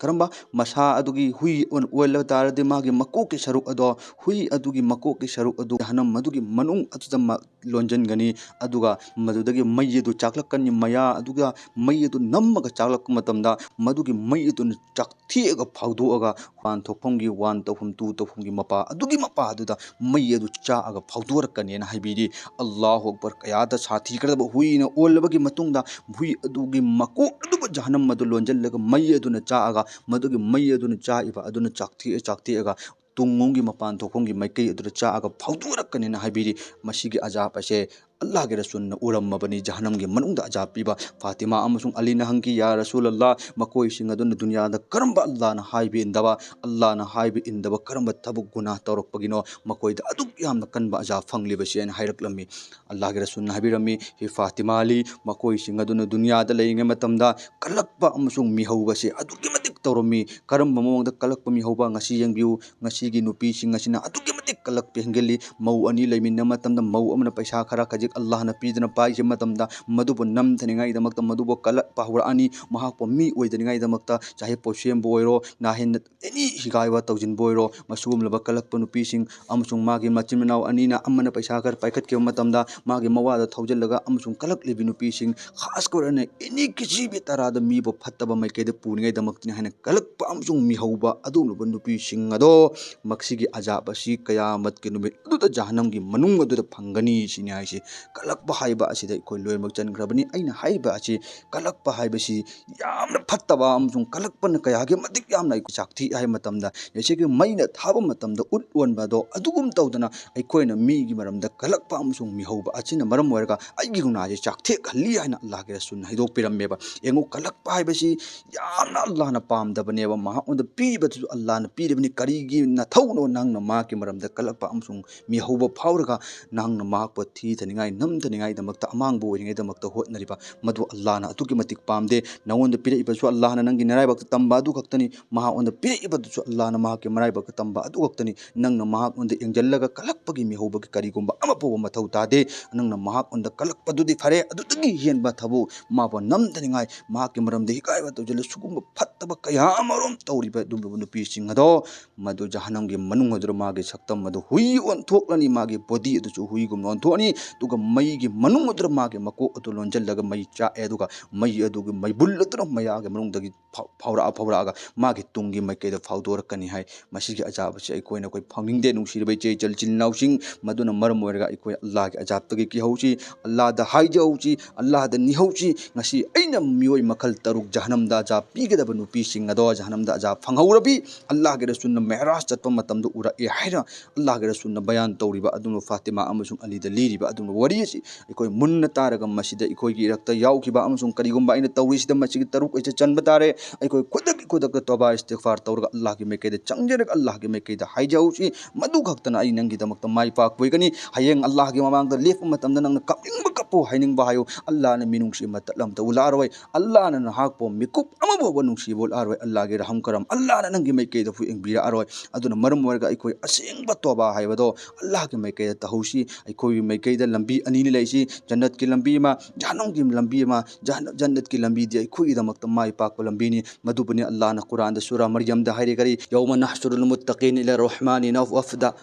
ꯀꯔꯝꯕ ꯃꯁꯥ ꯑꯗꯨꯒꯤ ꯍꯨꯏ ꯑꯣꯏ-, ꯑꯣꯏꯜꯂ ꯇꯥꯔꯗꯤ ꯃꯥꯒꯤ ꯃꯀꯣꯛꯀꯤ ꯁꯔꯨꯛ ꯑꯗꯣ, ꯍꯨꯏ ꯑꯗꯨꯒꯤ ꯃꯀꯣꯛꯀꯤ ꯁꯔꯨꯛ ꯑꯗꯨ ꯖꯍꯟꯅꯝ ꯃꯗꯨꯒꯤ ꯃꯅꯨꯡ ꯑꯗꯨꯗ ꯃ-, ꯂꯣꯟꯁꯤꯟꯒꯅꯤ꯫ ꯑꯗꯨꯒ ꯃꯗꯨꯗꯒꯤ ꯃꯩ ꯑꯗꯨ ꯆꯥꯛꯂꯛꯀꯅꯤ꯫ ꯃꯌꯥ ꯑꯗꯨꯒ ꯃꯩ ꯑꯗꯨ ꯅꯝꯃꯒ ꯆꯥꯛꯂꯛꯄ ꯃꯇꯝꯗ ꯃꯗꯨꯒꯤ ꯃꯩ ꯑꯗꯨꯅ ꯆꯥꯛꯊꯦꯛꯑꯒ ꯐꯥꯎꯗꯣꯛꯑꯒ ꯋꯥꯟ ꯊꯣꯛꯐꯝꯒꯤ, ꯋꯥꯟ ꯇꯧꯐꯝ, ꯇꯨ ꯇꯧꯐꯝꯒꯤ ꯃꯄꯥ ꯑꯗꯨꯒꯤ ꯃꯄꯥ ꯑꯗꯨꯗ ꯃꯩ ꯑꯗꯨ ꯆꯥꯛꯑꯒ ꯐꯥꯎꯗꯣꯔꯛꯀꯅꯦꯅ ꯍꯥꯏꯕꯤꯔꯤ꯫ ꯑꯜꯂꯥꯍꯨ ꯑꯛꯕꯔ꯫ ꯀꯌꯥꯗ ꯁꯥꯊꯤꯈ꯭ꯔꯕ ꯍꯨꯏꯅ ꯑꯣꯜꯂꯕꯒꯤ ꯃꯇꯨꯡꯗ ꯍꯨꯏ ꯑꯗꯨꯒꯤ ꯃꯀꯣꯛ ꯑꯗꯨꯕꯨ ꯖꯍꯟꯅꯝ ꯑꯗꯨ ꯂꯣꯟꯁꯤꯜꯂꯒ ꯃꯩ ꯑꯗꯨꯅ ꯆꯥꯛꯑꯒ ꯃꯗꯨꯒꯤ ꯃꯩ ꯑꯗꯨꯅ ꯆꯥꯛꯏꯕ ꯑꯗꯨꯅ ꯆꯥꯛꯊꯦꯛꯑ ꯆꯥꯛꯊꯦꯛꯑꯒ ꯇꯨꯡꯂꯣꯝꯒꯤ ꯃꯄꯥꯟ ꯊꯣꯛꯐꯝꯒꯤ ꯃꯥꯏꯀꯩ ꯑꯗꯨꯗ ꯆꯥꯛꯑꯒ ꯐꯥꯎꯗꯣꯔꯛꯀꯅꯦꯅ ꯍꯥꯏꯕꯤꯔꯤ꯫ ꯃꯁꯤꯒꯤ ꯑꯖꯥꯕ ꯑꯁꯦ ꯑꯜꯂꯥꯍꯒꯤ ꯔꯁꯨꯜꯅ ꯎꯔꯝꯃꯕꯅꯤ, ꯖꯍꯟꯅꯝꯒꯤ ꯃꯅꯨꯡꯗ ꯑꯖꯥꯕ ꯄꯤꯕ꯫ ꯐꯥꯇꯤꯃꯥ ꯑꯃꯁꯨꯡ ꯑꯂꯤꯅ ꯍꯪꯈꯤ, "ꯌꯥ ꯔꯁꯨꯜ ꯑꯜꯂꯥꯍ, ꯃꯈꯣꯏꯁꯤꯡ ꯑꯗꯨꯅ ꯗꯨꯅꯤꯌꯥꯗ ꯀꯔꯝꯕ ꯑꯜꯂꯥꯍꯅ ꯍꯥꯏꯕ ꯏꯟꯗꯕ, ꯑꯜꯂꯥꯍꯅ ꯍꯥꯏꯕ ꯏꯟꯗꯕ ꯀꯔꯝꯕ ꯊꯕꯛ ꯒꯨꯅꯥꯍ ꯇꯧꯔꯛꯄꯒꯤꯅꯣ ꯃꯈꯣꯏꯗ ꯑꯗꯨꯛ ꯌꯥꯝꯅ ꯀꯟꯕ ꯑꯖꯥꯕ ꯐꯪꯂꯤꯕꯁꯤ?" ꯍꯥꯏꯅ ꯍꯥꯏꯔꯛꯂꯝꯃꯤ꯫ ꯑꯜꯂꯥꯍꯒꯤ ꯔꯁꯨꯜꯅ ꯍꯥꯏꯕꯤꯔꯝꯃꯤ, "ꯍꯦ ꯐꯥꯇꯤꯃꯥ ꯑꯂꯤ, ꯃꯈꯣꯏꯁꯤꯡ ꯑꯗꯨꯅ ꯗꯨꯅꯤꯌꯥꯗ ꯂꯩꯔꯤꯉꯩ ꯃꯇꯝꯗ ꯀꯜꯂꯛꯄ ꯑꯃꯁꯨꯡ ꯃꯤꯍꯧꯕꯁꯦ ꯑꯗꯨꯛꯀꯤ ꯃꯇꯤꯛ ꯇꯧꯔꯝꯃꯤ꯫ ꯀꯔꯝꯕ ꯃꯑꯣꯡꯗ ꯀꯜꯂꯛꯄ ꯃꯤꯍꯧꯕ? ꯉꯁꯤ ꯌꯦꯡꯕꯤꯌꯨ, ꯉꯁꯤꯒꯤ ꯅꯨꯄꯤꯁꯤꯡ ꯑꯁꯤꯅ ꯑꯗꯨꯛꯀꯤ ꯃꯇꯤꯛ ꯀꯜꯂꯛꯄ ꯍꯦꯟꯒꯠꯂꯤ꯫ ꯃꯧ ꯑꯅꯤ ꯂꯩꯃꯤꯟꯅꯕ ꯃꯇꯝꯗ ꯃꯧ ꯑꯃꯅ ꯄꯩꯁꯥ ꯈꯔ ꯈꯖꯤꯛ ꯑꯜꯂꯥꯍꯅ ꯄꯤꯗꯨꯅ ꯄꯥꯏꯈꯤꯕ ꯃꯇꯝꯗ ꯃꯗꯨꯕꯨ ꯅꯝꯊꯅꯤꯡꯉꯥꯏꯗꯃꯛꯇ, ꯃꯗꯨꯕꯨ ꯀꯜꯂꯛꯄ ꯍꯧꯔꯛꯑꯅꯤ꯫ ꯃꯍꯥꯛꯄꯨ ꯃꯤ ꯑꯣꯏꯗꯅꯤꯡꯉꯥꯏꯗꯃꯛꯇ ꯆꯍꯦ ꯄꯣꯠꯁꯦꯝꯕꯨ ꯑꯣꯏꯔꯣ, ꯅꯥꯍꯦꯟ ꯑꯦꯅꯤ ꯍꯤꯒꯥꯏ ꯋꯥ ꯇꯧꯁꯤꯟꯕ ꯑꯣꯏꯔꯣ, ꯃꯁꯤꯒꯨꯝꯂꯕ ꯀꯜꯂꯛꯄ ꯅꯨꯄꯤꯁꯤꯡ ꯑꯃꯁꯨꯡ ꯃꯥꯒꯤ ꯃꯆꯤꯟ ꯃꯅꯥꯎ ꯑꯅꯤꯅ ꯑꯃꯅ ꯄꯩꯁꯥ ꯈꯔ ꯄꯥꯏꯈꯠꯈꯤꯕ ꯃꯇꯝꯗ ꯃꯥꯒꯤ ꯃꯋꯥꯗ ꯊꯧꯖꯤꯜꯂꯒ ꯑꯃꯁꯨꯡ ꯀꯜꯂꯛꯂꯤꯕꯤ ꯅꯨꯄꯤꯁꯤꯡ, ꯈꯥꯁ ꯀꯧꯔꯅ ꯑꯦꯅꯤ ꯀꯤꯁꯤ ꯕꯤ ꯇꯔꯥꯗ ꯃꯤꯕꯨ ꯐꯠꯇꯕ ꯃꯥꯏꯀꯩꯗ ꯄꯨꯅꯤꯡꯉꯥꯏꯗꯃꯛꯇꯅꯤ ꯍꯥꯏꯅ ꯀꯜꯂꯛꯄ ꯑꯃꯁꯨꯡ ꯃꯤꯍꯧꯕ ꯑꯗꯨꯒꯨꯝꯂꯕ ꯅꯨꯄꯤꯁꯤꯡ ꯑꯗꯣ ꯃꯁꯤꯒꯤ ꯑꯖꯥꯕ ꯑꯁꯤ ꯀꯌꯥꯃꯠꯀꯤ ꯅꯨꯃꯤꯠ ꯑꯗꯨꯗ ꯖꯍꯟꯅꯝꯒꯤ ꯃꯅꯨꯡ ꯑꯗꯨꯗ ꯐꯪꯒꯅꯤ ꯁꯤꯅꯤ ꯍꯥꯏꯁꯤ꯫ ꯀꯜꯂꯛꯄ ꯍꯥꯏꯕ ꯑꯁꯤꯗ ꯑꯩꯈꯣꯏ ꯂꯣꯏꯅꯃꯛ ꯆꯟꯈ꯭ꯔꯕꯅꯤ꯫ ꯑꯩꯅ ꯍꯥꯏꯔꯤꯕ ꯑꯁꯤ ꯀꯜꯂꯛꯄ ꯍꯥꯏꯕꯁꯤ ꯌꯥꯝꯅ ꯐꯠꯇꯕ ꯑꯃꯁꯨꯡ ꯀꯜꯂꯛꯄꯅ ꯀꯌꯥꯒꯤ ꯃꯇꯤꯛ ꯌꯥꯝꯅ ꯑꯩꯈꯣꯏ ꯆꯥꯛꯊꯤ ꯍꯥꯏꯕ ꯃꯇꯝꯗ ꯉꯁꯤꯒꯤ ꯃꯩꯅ ꯊꯥꯕ ꯃꯇꯝꯗ ꯎꯠ ꯑꯣꯟꯕ ꯑꯗꯣ ꯑꯗꯨꯒꯨꯝ ꯇꯧꯗꯅ ꯑꯩꯈꯣꯏꯅ ꯃꯤꯒꯤ ꯃꯔꯝꯗ ꯀꯜꯂꯛꯄ ꯑꯃꯁꯨꯡ ꯃꯤꯍꯧꯕ ꯑꯁꯤꯅ ꯃꯔꯝ ꯑꯣꯏꯔꯒ ꯑꯩꯒꯤ ꯒꯨꯅꯥꯁꯦ ꯆꯥꯛꯊꯦꯛꯍꯜꯂꯤ ꯍꯥꯏꯅ ꯑꯜꯂꯥꯍꯒꯤ ꯔꯁꯨꯜꯅ ꯍꯥꯏꯗꯣꯛꯄꯤꯔꯝꯃꯦꯕ꯫ ꯌꯦꯡꯉꯨ, ꯀꯜꯂꯛꯄ ꯍꯥꯏꯕꯁꯤ ꯌꯥꯝꯅ ꯑꯜꯂꯥꯍꯅ ꯄꯥꯝꯗꯕꯅꯦꯕ꯫ ꯃꯍꯥꯛꯉꯣꯟꯗ ꯄꯤꯔꯤꯕꯗꯨꯁꯨ ꯑꯜꯂꯥꯍꯅ ꯄꯤꯔꯤꯕꯅꯤ꯫ ꯀꯔꯤꯒꯤ ꯅꯊꯧꯅꯣ ꯅꯪꯅ ꯃꯍꯥꯛꯀꯤ ꯃꯔꯝꯗ ꯀꯜꯂꯛꯄ ꯑꯃꯁꯨꯡ ꯃꯤꯍꯧꯕ ꯐꯥꯎꯔꯒ ꯅꯪꯅ ꯃꯍꯥꯛꯄꯨ ꯊꯤꯊꯅꯤꯡꯉꯥꯏ, ꯅꯝꯊꯅꯤꯡꯉꯥꯏꯗꯃꯛꯇ ꯑꯃꯥꯡꯕ ꯑꯣꯏꯔꯤꯉꯩꯗꯃꯛꯇ ꯍꯣꯠꯅꯔꯤꯕ? ꯃꯗꯨ ꯑꯜꯂꯥꯍꯅ ꯑꯗꯨꯛꯀꯤ ꯃꯇꯤꯛ ꯄꯥꯝꯗꯦ꯫ ꯅꯉꯣꯟꯗ ꯄꯤꯔꯛꯏꯕꯁꯨ ꯑꯜꯂꯥꯍꯅ ꯅꯪꯒꯤ ꯅꯔꯥꯏꯕꯛꯇ ꯇꯝꯕ ꯑꯗꯨ ꯈꯛꯇꯅꯤ꯫ ꯃꯍꯥꯛꯉꯣꯟꯗ ꯄꯤꯔꯛꯏꯕꯗꯨꯁꯨ ꯑꯜꯂꯥꯍꯅ ꯃꯍꯥꯛꯀꯤ ꯃꯔꯥꯏꯕꯛꯇ ꯇꯝꯕ ꯑꯗꯨ ꯈꯛꯇꯅꯤ꯫ ꯅꯪꯅ ꯃꯍꯥꯛꯉꯣꯟꯗ ꯌꯦꯡꯁꯤꯜꯂꯒ ꯀꯜꯂꯛꯄꯒꯤ ꯃꯤꯍꯧꯕꯒꯤ ꯀꯔꯤꯒꯨꯝꯕ ꯑꯃ ꯐꯥꯎꯕ ꯃꯊꯧ ꯇꯥꯗꯦ꯫ ꯅꯪꯅ ꯃꯍꯥꯛꯉꯣꯟꯗ ꯀꯜꯂꯛꯄꯗꯨꯗꯤ ꯐꯔꯦ, ꯑꯗꯨꯗꯒꯤ ꯍꯦꯟꯕ ꯊꯕꯛ ꯃꯥꯕꯨ ꯅꯝꯊꯅꯤꯡꯉꯥꯏ, ꯃꯍꯥꯛꯀꯤ ꯃꯔꯝꯗ ꯍꯤꯀꯥꯏꯕ ꯇꯧꯁꯤꯜꯂ ꯁꯤꯒꯨꯝꯕ ꯐꯠꯇꯕ ꯀꯌꯥ ꯑꯃꯔꯣꯝ ꯇꯧꯔꯤꯕ ꯑꯗꯨꯒꯨꯝꯂꯕ ꯅꯨꯄꯤꯁꯤꯡ ꯑꯗꯣ ꯃꯗꯨ ꯖꯍꯟꯅꯝꯒꯤ ꯃꯅꯨꯡ ꯑꯗꯨꯗ ꯃꯥꯒꯤ ꯁꯛꯇꯝ ꯑꯗꯨ ꯍꯨꯏ ꯑꯣꯟꯊꯣꯛꯂꯅꯤ, ꯃꯥꯒꯤ ꯕꯣꯗꯤ ꯑꯗꯨꯁꯨ ꯍꯨꯏꯒꯨꯝꯅ ꯑꯣꯟꯊꯣꯛꯑꯅꯤ꯫ ꯑꯗꯨꯒ ꯃꯩꯒꯤ ꯃꯅꯨꯡ ꯑꯗꯨꯗ ꯃꯥꯒꯤ ꯃꯀꯣꯛ ꯑꯗꯨ ꯂꯣꯟꯁꯤꯜꯂꯒ ꯃꯩ ꯆꯥꯛꯑꯦ꯫ ꯑꯗꯨꯒ ꯃꯩ ꯑꯗꯨꯒꯤ ꯃꯩꯕꯨꯜ ꯑꯗꯨꯅ ꯃꯌꯥꯒꯤ ꯃꯅꯨꯡꯗꯒꯤ ꯐꯥꯎ-, ꯐꯥꯎꯔꯛꯑ ꯐꯥꯎꯔꯛꯑꯒ ꯃꯥꯒꯤ ꯇꯨꯡꯒꯤ ꯃꯥꯏꯀꯩꯗ ꯐꯥꯎꯗꯣꯔꯛꯀꯅꯤ ꯍꯥꯏ꯫ ꯃꯁꯤꯒꯤ ꯑꯖꯥꯕꯁꯤ ꯑꯩꯈꯣꯏꯅ ꯑꯩꯈꯣꯏ ꯐꯪꯅꯤꯡꯗꯦ꯫ ꯅꯨꯡꯁꯤꯔꯕ ꯏꯆꯦ ꯏꯆꯜ ꯏꯆꯤꯜ ꯏꯅꯥꯎꯁꯤꯡ, ꯃꯗꯨꯅ ꯃꯔꯝ ꯑꯣꯏꯔꯒ ꯑꯩꯈꯣꯏ ꯑꯜꯂꯥꯍꯒꯤ ꯑꯖꯥꯕꯇꯒꯤ ꯀꯤꯍꯧꯁꯤ, ꯑꯜꯂꯥꯍꯗ ꯍꯥꯏꯖꯍꯧꯁꯤ, ꯑꯜꯂꯥꯍꯗ ꯅꯤꯍꯧꯁꯤ꯫ ꯉꯁꯤ ꯑꯩꯅ ꯃꯤꯑꯣꯏ ꯃꯈꯜ ꯇꯔꯨꯛ ꯖꯍꯟꯅꯝꯗ ꯑꯖꯥꯕ ꯄꯤꯒꯗꯕ ꯅꯨꯄꯤꯁꯤꯡ ꯑꯗꯣ ꯖꯍꯟꯅꯝꯗ ꯑꯖꯥꯕ ꯐꯪꯍꯧꯔꯕꯤ꯫ ꯑꯜꯂꯥꯍꯒꯤ ꯔꯁꯨꯜꯅ ꯃꯦꯔꯥꯖ ꯆꯠꯄ ꯃꯇꯝꯗ ꯎꯔꯛꯑꯦ ꯍꯥꯏꯅ ꯑꯜꯂꯥꯍꯒꯤ ꯔꯁꯨꯜꯅ ꯕꯌꯥꯟ ꯇꯧꯔꯤꯕ ꯑꯗꯨꯒꯨꯝꯂꯕ ꯐꯥꯇꯤꯃꯥ ꯑꯃꯁꯨꯡ ꯑꯂꯤꯗ ꯂꯤꯔꯤꯕ ꯑꯗꯨꯒꯨꯝꯂꯕ ꯋꯥꯔꯤ ꯑꯁꯤ ꯑꯩꯈꯣꯏ ꯃꯨꯟꯅ ꯇꯥꯔꯒ ꯃꯁꯤꯗ ꯑꯩꯈꯣꯏꯒꯤ ꯏꯔꯛꯇ ꯌꯥꯎꯈꯤꯕ ꯑꯃꯁꯨꯡ ꯀꯔꯤꯒꯨꯝꯕ ꯑꯩꯅ ꯇꯧꯔꯤꯁꯤꯗ ꯃꯁꯤꯒꯤ ꯇꯔꯨꯛ ꯑꯁꯤ ꯆꯟꯕ ꯇꯥꯔꯦ꯫ ꯑꯩꯈꯣꯏ ꯈꯨꯗꯛꯀꯤ ꯈꯨꯗꯛꯇ ꯇꯣꯕꯥ ꯏꯁꯇꯤꯒꯐꯥꯔ ꯇꯧꯔꯒ ꯑꯜꯂꯥꯍꯒꯤ ꯃꯥꯏꯀꯩꯗ ꯆꯪꯖꯔꯒ ꯑꯜꯂꯥꯍꯒꯤ ꯃꯥꯏꯀꯩꯗ ꯍꯥꯏꯖꯍꯧꯁꯤ꯫ ꯃꯗꯨ ꯈꯛꯇꯅ ꯑꯩ ꯅꯪꯒꯤꯗꯃꯛꯇ ꯃꯥꯏ ꯄꯥꯛꯄ ꯑꯣꯏꯒꯅꯤ꯫ ꯍꯌꯦꯡ ꯑꯜꯂꯥꯍꯒꯤ ꯃꯃꯥꯡꯗ ꯂꯦꯞꯄ ꯃꯇꯝꯗ ꯅꯪꯅ ꯀꯞꯅꯤꯡꯕ ꯀꯞꯄꯨ ꯍꯥꯏꯅꯤꯡꯕ ꯍꯥꯏꯌꯨ꯫ ꯑꯜꯂꯥꯍꯅ ꯃꯤꯅꯨꯡꯁꯤ ꯑꯃꯠꯇ ꯑꯃꯠꯇ ꯎꯠꯂꯛꯑꯔꯣꯏ꯫ ꯑꯜꯂꯥꯍꯅ ꯅꯍꯥꯛꯄꯨ ꯃꯤꯀꯨꯞ ꯑꯃ ꯐꯥꯎꯕ ꯅꯨꯡꯁꯤꯕ ꯎꯠꯂꯛꯑꯔꯣꯏ꯫ ꯑꯜꯂꯥꯍꯒꯤ ꯔꯍꯝ ꯀꯔꯝ, ꯑꯜꯂꯥꯍꯅ ꯅꯪꯒꯤ ꯃꯥꯏꯀꯩꯗ ꯍꯨꯏ ꯌꯦꯡꯕꯤꯔꯛꯑꯔꯣꯏ꯫ ꯑꯗꯨꯅ ꯃꯔꯝ ꯑꯣꯏꯔꯒ ꯑꯩꯈꯣꯏ ꯑꯁꯦꯡꯕ ꯇꯣꯕꯥ ꯍꯥꯏꯕꯗꯣ ꯑꯜꯂꯥꯍꯒꯤ ꯃꯥꯏꯀꯩꯗ ꯇꯧꯍꯧꯁꯤ꯫ ꯑꯩꯈꯣꯏꯒꯤ ꯃꯥꯏꯀꯩꯗ ꯂꯝꯕꯤ ꯑꯅꯤꯅꯤ ꯂꯩꯁꯤ, ꯖꯟꯅꯠꯀꯤ ꯂꯝꯕꯤ ꯑꯃ, ꯖꯍꯟꯅꯝꯒꯤ ꯂꯝꯕꯤ ꯑꯃ꯫ ꯖꯍꯟ-, ꯖꯟꯅꯠꯀꯤ ꯂꯝꯕꯤꯗꯤ ꯑꯩꯈꯣꯏꯒꯤꯗꯃꯛꯇ ꯃꯥꯏ ꯄꯥꯛꯄ ꯂꯝꯕꯤꯅꯤ꯫ ꯃꯗꯨꯕꯨꯅꯤ ꯑꯜꯂꯥꯍꯅ ꯀꯨꯔꯥꯟꯗ ꯁꯨꯔꯥ ꯃꯔꯌꯝꯗ ꯍꯥꯏꯔꯤ ꯀꯔꯤ? "ꯌꯧꯃ ꯅꯍꯁꯨꯔꯨꯜ ꯃꯨꯠꯇꯀꯤꯟ ꯏꯂꯥ ꯔꯍꯃꯥꯅꯤ ꯅꯐ ꯋꯐꯗ,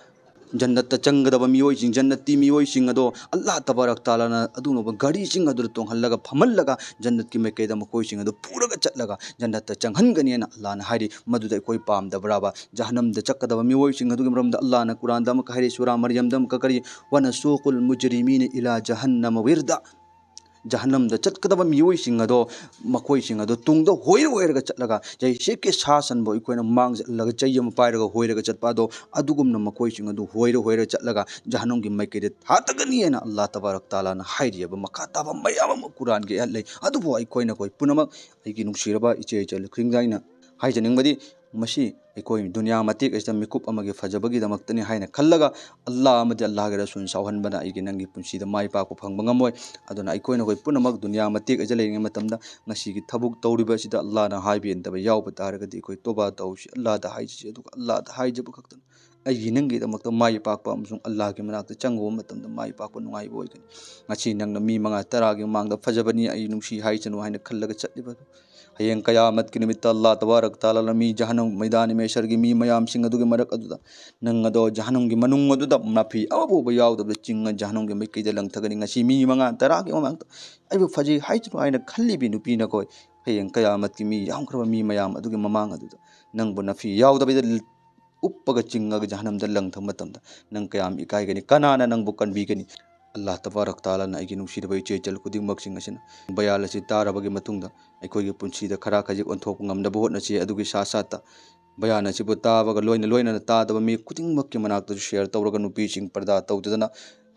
ꯖꯟꯅꯠꯇ ꯆꯪꯒꯗꯕ ꯃꯤꯑꯣꯏꯁꯤꯡ, ꯖꯟꯅꯠꯇꯤ ꯃꯤꯑꯣꯏꯁꯤꯡ ꯑꯗꯣ ꯑꯜꯂꯥꯍ ꯇꯕꯥꯔꯛ ꯇꯥꯂꯥꯅ ꯑꯗꯨꯒꯨꯝꯂꯕ ꯘꯔꯤꯁꯤꯡ ꯑꯗꯨꯗ ꯇꯣꯡꯍꯜꯂꯒ, ꯐꯝꯍꯜꯂꯒ, ꯖꯟꯅꯠꯀꯤ ꯃꯥꯏꯀꯩꯗ ꯃꯈꯣꯏꯁꯤꯡ ꯑꯗꯨ ꯄꯨꯔꯒ ꯆꯠꯂꯒ ꯖꯟꯅꯠꯇ ꯆꯪꯍꯟꯒꯅꯤ ꯍꯥꯏꯅ ꯑꯜꯂꯥꯍꯅ ꯍꯥꯏꯔꯤ꯫ ꯃꯗꯨꯗ ꯑꯩꯈꯣꯏ ꯄꯥꯝꯗꯕ꯭ꯔꯥꯕ? ꯖꯍꯟꯅꯝꯗ ꯆꯠꯀꯗꯕ ꯃꯤꯑꯣꯏꯁꯤꯡ ꯑꯗꯨꯒꯤ ꯃꯔꯝꯗ ꯑꯜꯂꯥꯍꯅ ꯀꯨꯔꯥꯟꯗ ꯑꯃꯨꯛꯀ ꯍꯥꯏꯔꯤ, ꯁꯨꯔꯥ ꯃꯔꯤꯌꯝꯗ ꯑꯃꯨꯛꯀ ꯀꯔꯤ? "ꯋꯅꯁꯨꯀꯨꯜ ꯃꯨꯖꯔꯤꯃꯤꯅ ꯏꯂꯥ ꯖꯍꯟꯅꯃ ꯋꯤꯔꯗ"꯫ ꯖꯍꯟꯅꯝꯗ ꯆꯠꯀꯗꯕ ꯃꯤꯑꯣꯏꯁꯤꯡ ꯑꯗꯣ, ꯃꯈꯣꯏꯁꯤꯡ ꯑꯗꯣ ꯇꯨꯡꯗ ꯍꯣꯏꯔ ꯍꯣꯏꯔꯒ ꯆꯠꯂꯒ, ꯖꯩꯁꯦ ꯀꯤ ꯁꯥ ꯁꯟꯕꯨ ꯑꯩꯈꯣꯏꯅ ꯃꯥꯡ ꯆꯠꯂꯒ ꯆꯩ ꯑꯃ ꯄꯥꯏꯔꯒ ꯍꯣꯏꯔꯒ ꯆꯠꯄ ꯑꯗꯣ, ꯑꯗꯨꯒꯨꯝꯅ ꯃꯈꯣꯏꯁꯤꯡ ꯑꯗꯨ ꯍꯣꯏꯔ ꯍꯣꯏꯔ ꯆꯠꯂꯒ ꯖꯍꯟꯅꯝꯒꯤ ꯃꯥꯏꯀꯩꯗ ꯊꯥꯗꯒꯅꯤ ꯍꯥꯏꯅ ꯑꯜꯂꯥꯍ ꯇꯕꯥꯔꯛ ꯇꯥꯂꯥꯅ ꯍꯥꯏꯔꯤꯕ ꯃꯈꯥ ꯇꯥꯕ ꯃꯌꯥꯝ ꯑꯃ ꯀꯨꯔꯥꯟꯒꯤ ꯑꯥꯌꯠ ꯂꯩ꯫ ꯑꯗꯨꯕꯨ ꯑꯩꯈꯣꯏꯅ ꯑꯩꯈꯣꯏ ꯄꯨꯝꯅꯃꯛ, ꯑꯩꯒꯤ ꯅꯨꯡꯁꯤꯔꯕ ꯏꯆꯦ ꯏꯆꯜ ꯈꯨꯗꯤꯡꯗ ꯑꯩꯅ ꯍꯥꯏꯖꯅꯤꯡꯕꯗꯤ, ꯃꯁꯤ ꯑꯩꯈꯣꯏ ꯗꯨꯅꯤꯌꯥ ꯃꯇꯦꯛ ꯑꯁꯤꯗ ꯃꯤꯀꯨꯞ ꯑꯃꯒꯤ ꯐꯖꯕꯒꯤꯗꯃꯛꯇꯅꯤ ꯍꯥꯏꯅ ꯈꯜꯂꯒ, ꯑꯜꯂꯥꯍ ꯑꯃꯗꯤ ꯑꯜꯂꯥꯍꯒꯤ ꯔꯁꯨꯜ ꯁꯥꯎꯍꯟꯕꯅ ꯑꯩꯒꯤ ꯅꯪꯒꯤ ꯄꯨꯟꯁꯤꯗ ꯃꯥꯏ ꯄꯥꯛꯄ ꯐꯪꯕ ꯉꯝꯃꯣꯏ꯫ ꯑꯗꯨꯅ ꯑꯩꯈꯣꯏꯅ ꯑꯩꯈꯣꯏ ꯄꯨꯝꯅꯃꯛ ꯗꯨꯅꯤꯌꯥ ꯃꯇꯦꯛ ꯑꯁꯤꯗ ꯂꯩꯔꯤꯉꯩ ꯃꯇꯝꯗ, ꯉꯁꯤꯒꯤ ꯊꯕꯛ ꯇꯧꯔꯤꯕ ꯑꯁꯤꯗ ꯑꯜꯂꯥꯍꯅ ꯍꯥꯏꯕ ꯏꯟꯗꯕ ꯌꯥꯎꯕ ꯇꯥꯔꯒꯗꯤ, ꯑꯩꯈꯣꯏ ꯇꯣꯕꯥ ꯇꯧꯁꯤ, ꯑꯜꯂꯥꯍꯗ ꯍꯥꯏꯖꯁꯤ, ꯑꯗꯨꯒ ꯑꯜꯂꯥꯍꯗ ꯍꯥꯏꯖꯕ ꯈꯛꯇꯅ ꯑꯩꯒꯤ ꯅꯪꯒꯤꯗꯃꯛꯇ ꯃꯥꯏ ꯄꯥꯛꯄ ꯑꯃꯁꯨꯡ ꯑꯜꯂꯥꯍꯒꯤ ꯃꯅꯥꯛꯇ ꯆꯪꯉꯨꯕ ꯃꯇꯝꯗ ꯃꯥꯏ ꯄꯥꯛꯄ ꯅꯨꯡꯉꯥꯏꯕ ꯑꯣꯏꯒꯅꯤ꯫ ꯉꯁꯤ ꯅꯪꯅ ꯃꯤ ꯃꯉꯥ ꯇꯔꯥꯒꯤ ꯃꯃꯥꯡꯗ "ꯐꯖꯕꯅꯤ, ꯑꯩ ꯅꯨꯡꯁꯤ" ꯍꯥꯏꯁꯅꯨ ꯍꯥꯏꯅ ꯈꯜꯂꯒ ꯆꯠꯂꯤꯕ ꯑꯗꯨ, ꯍꯌꯦꯡ ꯀꯌꯥꯃꯠꯀꯤ ꯅꯨꯃꯤꯠꯇ ꯑꯜꯂꯥꯍ ꯇꯕꯥꯔꯛ ꯇꯥꯂꯥꯅ ꯃꯤ ꯖꯍꯟꯅꯝ ꯃꯩꯗꯥꯅꯤ ꯃꯩꯁꯔꯒꯤ ꯃꯤ ꯃꯌꯥꯝꯁꯤꯡ ꯑꯗꯨꯒꯤ ꯃꯔꯛ ꯑꯗꯨꯗ ꯅꯪ ꯑꯗꯣ ꯖꯍꯟꯅꯝꯒꯤ ꯃꯅꯨꯡ ꯑꯗꯨꯗ ꯅꯥꯐꯤ ꯑꯃꯐꯥꯎꯕ ꯌꯥꯎꯗꯕꯗ ꯆꯤꯡꯉ ꯖꯍꯟꯅꯝꯒꯤ ꯃꯥꯏꯀꯩꯗ ꯂꯪꯊꯒꯅꯤ꯫ ꯉꯁꯤ ꯃꯤ ꯃꯉꯥ ꯇꯔꯥꯒꯤ ꯃꯃꯥꯡꯗ "ꯑꯩꯕꯨ ꯐꯖꯩ" ꯍꯥꯏꯁꯅꯨ ꯍꯥꯏꯅ ꯈꯜꯂꯤꯕꯤ ꯅꯨꯄꯤ ꯅꯈꯣꯏ, ꯍꯌꯦꯡ ꯀꯌꯥꯃꯠꯀꯤ ꯃꯤ ꯌꯥꯝꯈ꯭ꯔꯕ ꯃꯤ ꯃꯌꯥꯝ ꯑꯗꯨꯒꯤ ꯃꯃꯥꯡ ꯑꯗꯨꯗ ꯅꯪꯕꯨ ꯅꯥꯐꯤ ꯌꯥꯎꯗꯕꯤꯗ ꯎꯞꯄꯒ ꯆꯤꯡꯉꯒ ꯖꯍꯟꯅꯝꯗ ꯂꯪꯊꯕ ꯃꯇꯝꯗ ꯅꯪ ꯀꯌꯥꯝ ꯏꯀꯥꯏꯒꯅꯤ? ꯀꯅꯥꯅ ꯅꯪꯕꯨ ꯀꯟꯕꯤꯒꯅꯤ? ꯑꯜꯂꯥꯍ ꯇꯕꯥꯔꯛ ꯇꯥꯂꯥꯅ, ꯑꯩꯒꯤ ꯅꯨꯡꯁꯤꯔꯕ ꯏꯆꯦ ꯏꯆꯜ ꯈꯨꯗꯤꯡꯃꯛꯁꯤꯡ ꯑꯁꯤꯅ, ꯕꯌꯥꯟ ꯑꯁꯤ ꯇꯥꯔꯕꯒꯤ ꯃꯇꯨꯡꯗ ꯑꯩꯈꯣꯏꯒꯤ ꯄꯨꯟꯁꯤꯗ ꯈꯔ ꯈꯖꯤꯛ ꯑꯣꯟꯊꯣꯛꯄ ꯉꯝꯅꯕ ꯍꯣꯠꯅꯁꯤ꯫ ꯑꯗꯨꯒꯤ ꯁꯥ ꯁꯥꯠꯇ ꯕꯌꯥꯟ ꯑꯁꯤꯕꯨ ꯇꯥꯕꯒ ꯂꯣꯏꯅ ꯂꯣꯏꯅꯅ ꯇꯥꯗꯕ ꯃꯤ ꯈꯨꯗꯤꯡꯃꯛꯀꯤ ꯃꯅꯥꯛꯇꯁꯨ ꯁꯤꯌꯔ ꯇꯧꯔꯒ, ꯅꯨꯄꯤꯁꯤꯡ ꯄꯔꯗꯥ ꯇꯧꯗꯗꯅ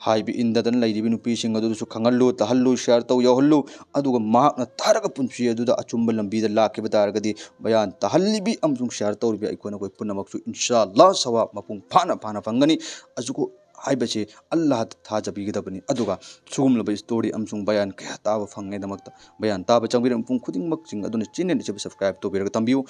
ꯍꯥꯏꯕ ꯏꯟꯗꯗꯅ ꯂꯩꯔꯤꯕ ꯅꯨꯄꯤꯁꯤꯡ ꯑꯗꯨꯗꯁꯨ ꯈꯪꯍꯜꯂꯨ, ꯇꯥꯍꯜꯂꯨ, ꯁꯤꯌꯔ ꯇꯧ ꯌꯥꯎꯍꯜꯂꯨ꯫ ꯑꯗꯨꯒ ꯃꯍꯥꯛꯅ ꯊꯥꯔꯒ ꯄꯨꯟꯁꯤ ꯑꯗꯨꯗ ꯑꯆꯨꯝꯕ ꯂꯝꯕꯤꯗ ꯂꯥꯛꯈꯤꯕ ꯇꯥꯔꯒꯗꯤ, ꯕꯌꯥꯟ ꯇꯥꯍꯜꯂꯤꯕꯤ ꯑꯃꯁꯨꯡ ꯁꯤꯌꯔ ꯇꯧꯔꯤꯕꯤ ꯑꯩꯈꯣꯏ ꯅꯈꯣꯏ ꯄꯨꯝꯅꯃꯛꯁꯨ ꯏꯟꯁꯥ ꯑꯜꯂꯥꯍ ꯁꯋꯥꯕ ꯃꯄꯨꯡ ꯐꯥꯅ ꯐꯥꯅ ꯐꯪꯒꯅꯤ꯫ ꯑꯁꯨꯛ ꯍꯥꯏꯕꯁꯤ ꯑꯜꯂꯥꯍꯗ ꯊꯥꯖꯕꯤꯒꯗꯕꯅꯤ꯫ ꯑꯗꯨꯒ ꯁꯤꯒꯨꯝꯂꯕ ꯏꯁꯇꯣꯔꯤ ꯑꯃꯁꯨꯡ ꯕꯌꯥꯟ ꯀꯌꯥ ꯇꯥꯕ ꯐꯪꯉꯩꯗꯃꯛꯇ, ꯕꯌꯥꯟ ꯇꯥꯕ ꯆꯪꯕꯤꯔꯕ ꯃꯤꯄꯨꯝ ꯈꯨꯗꯤꯡꯃꯛꯁꯤꯡ ꯑꯗꯨꯅ ꯆꯦꯅꯦꯜ ꯑꯁꯤꯕꯨ ꯁꯕꯁꯀ꯭ꯔꯥꯏꯕ ꯇꯧꯕꯤꯔꯒ ꯇꯝꯕꯤꯌꯨ꯫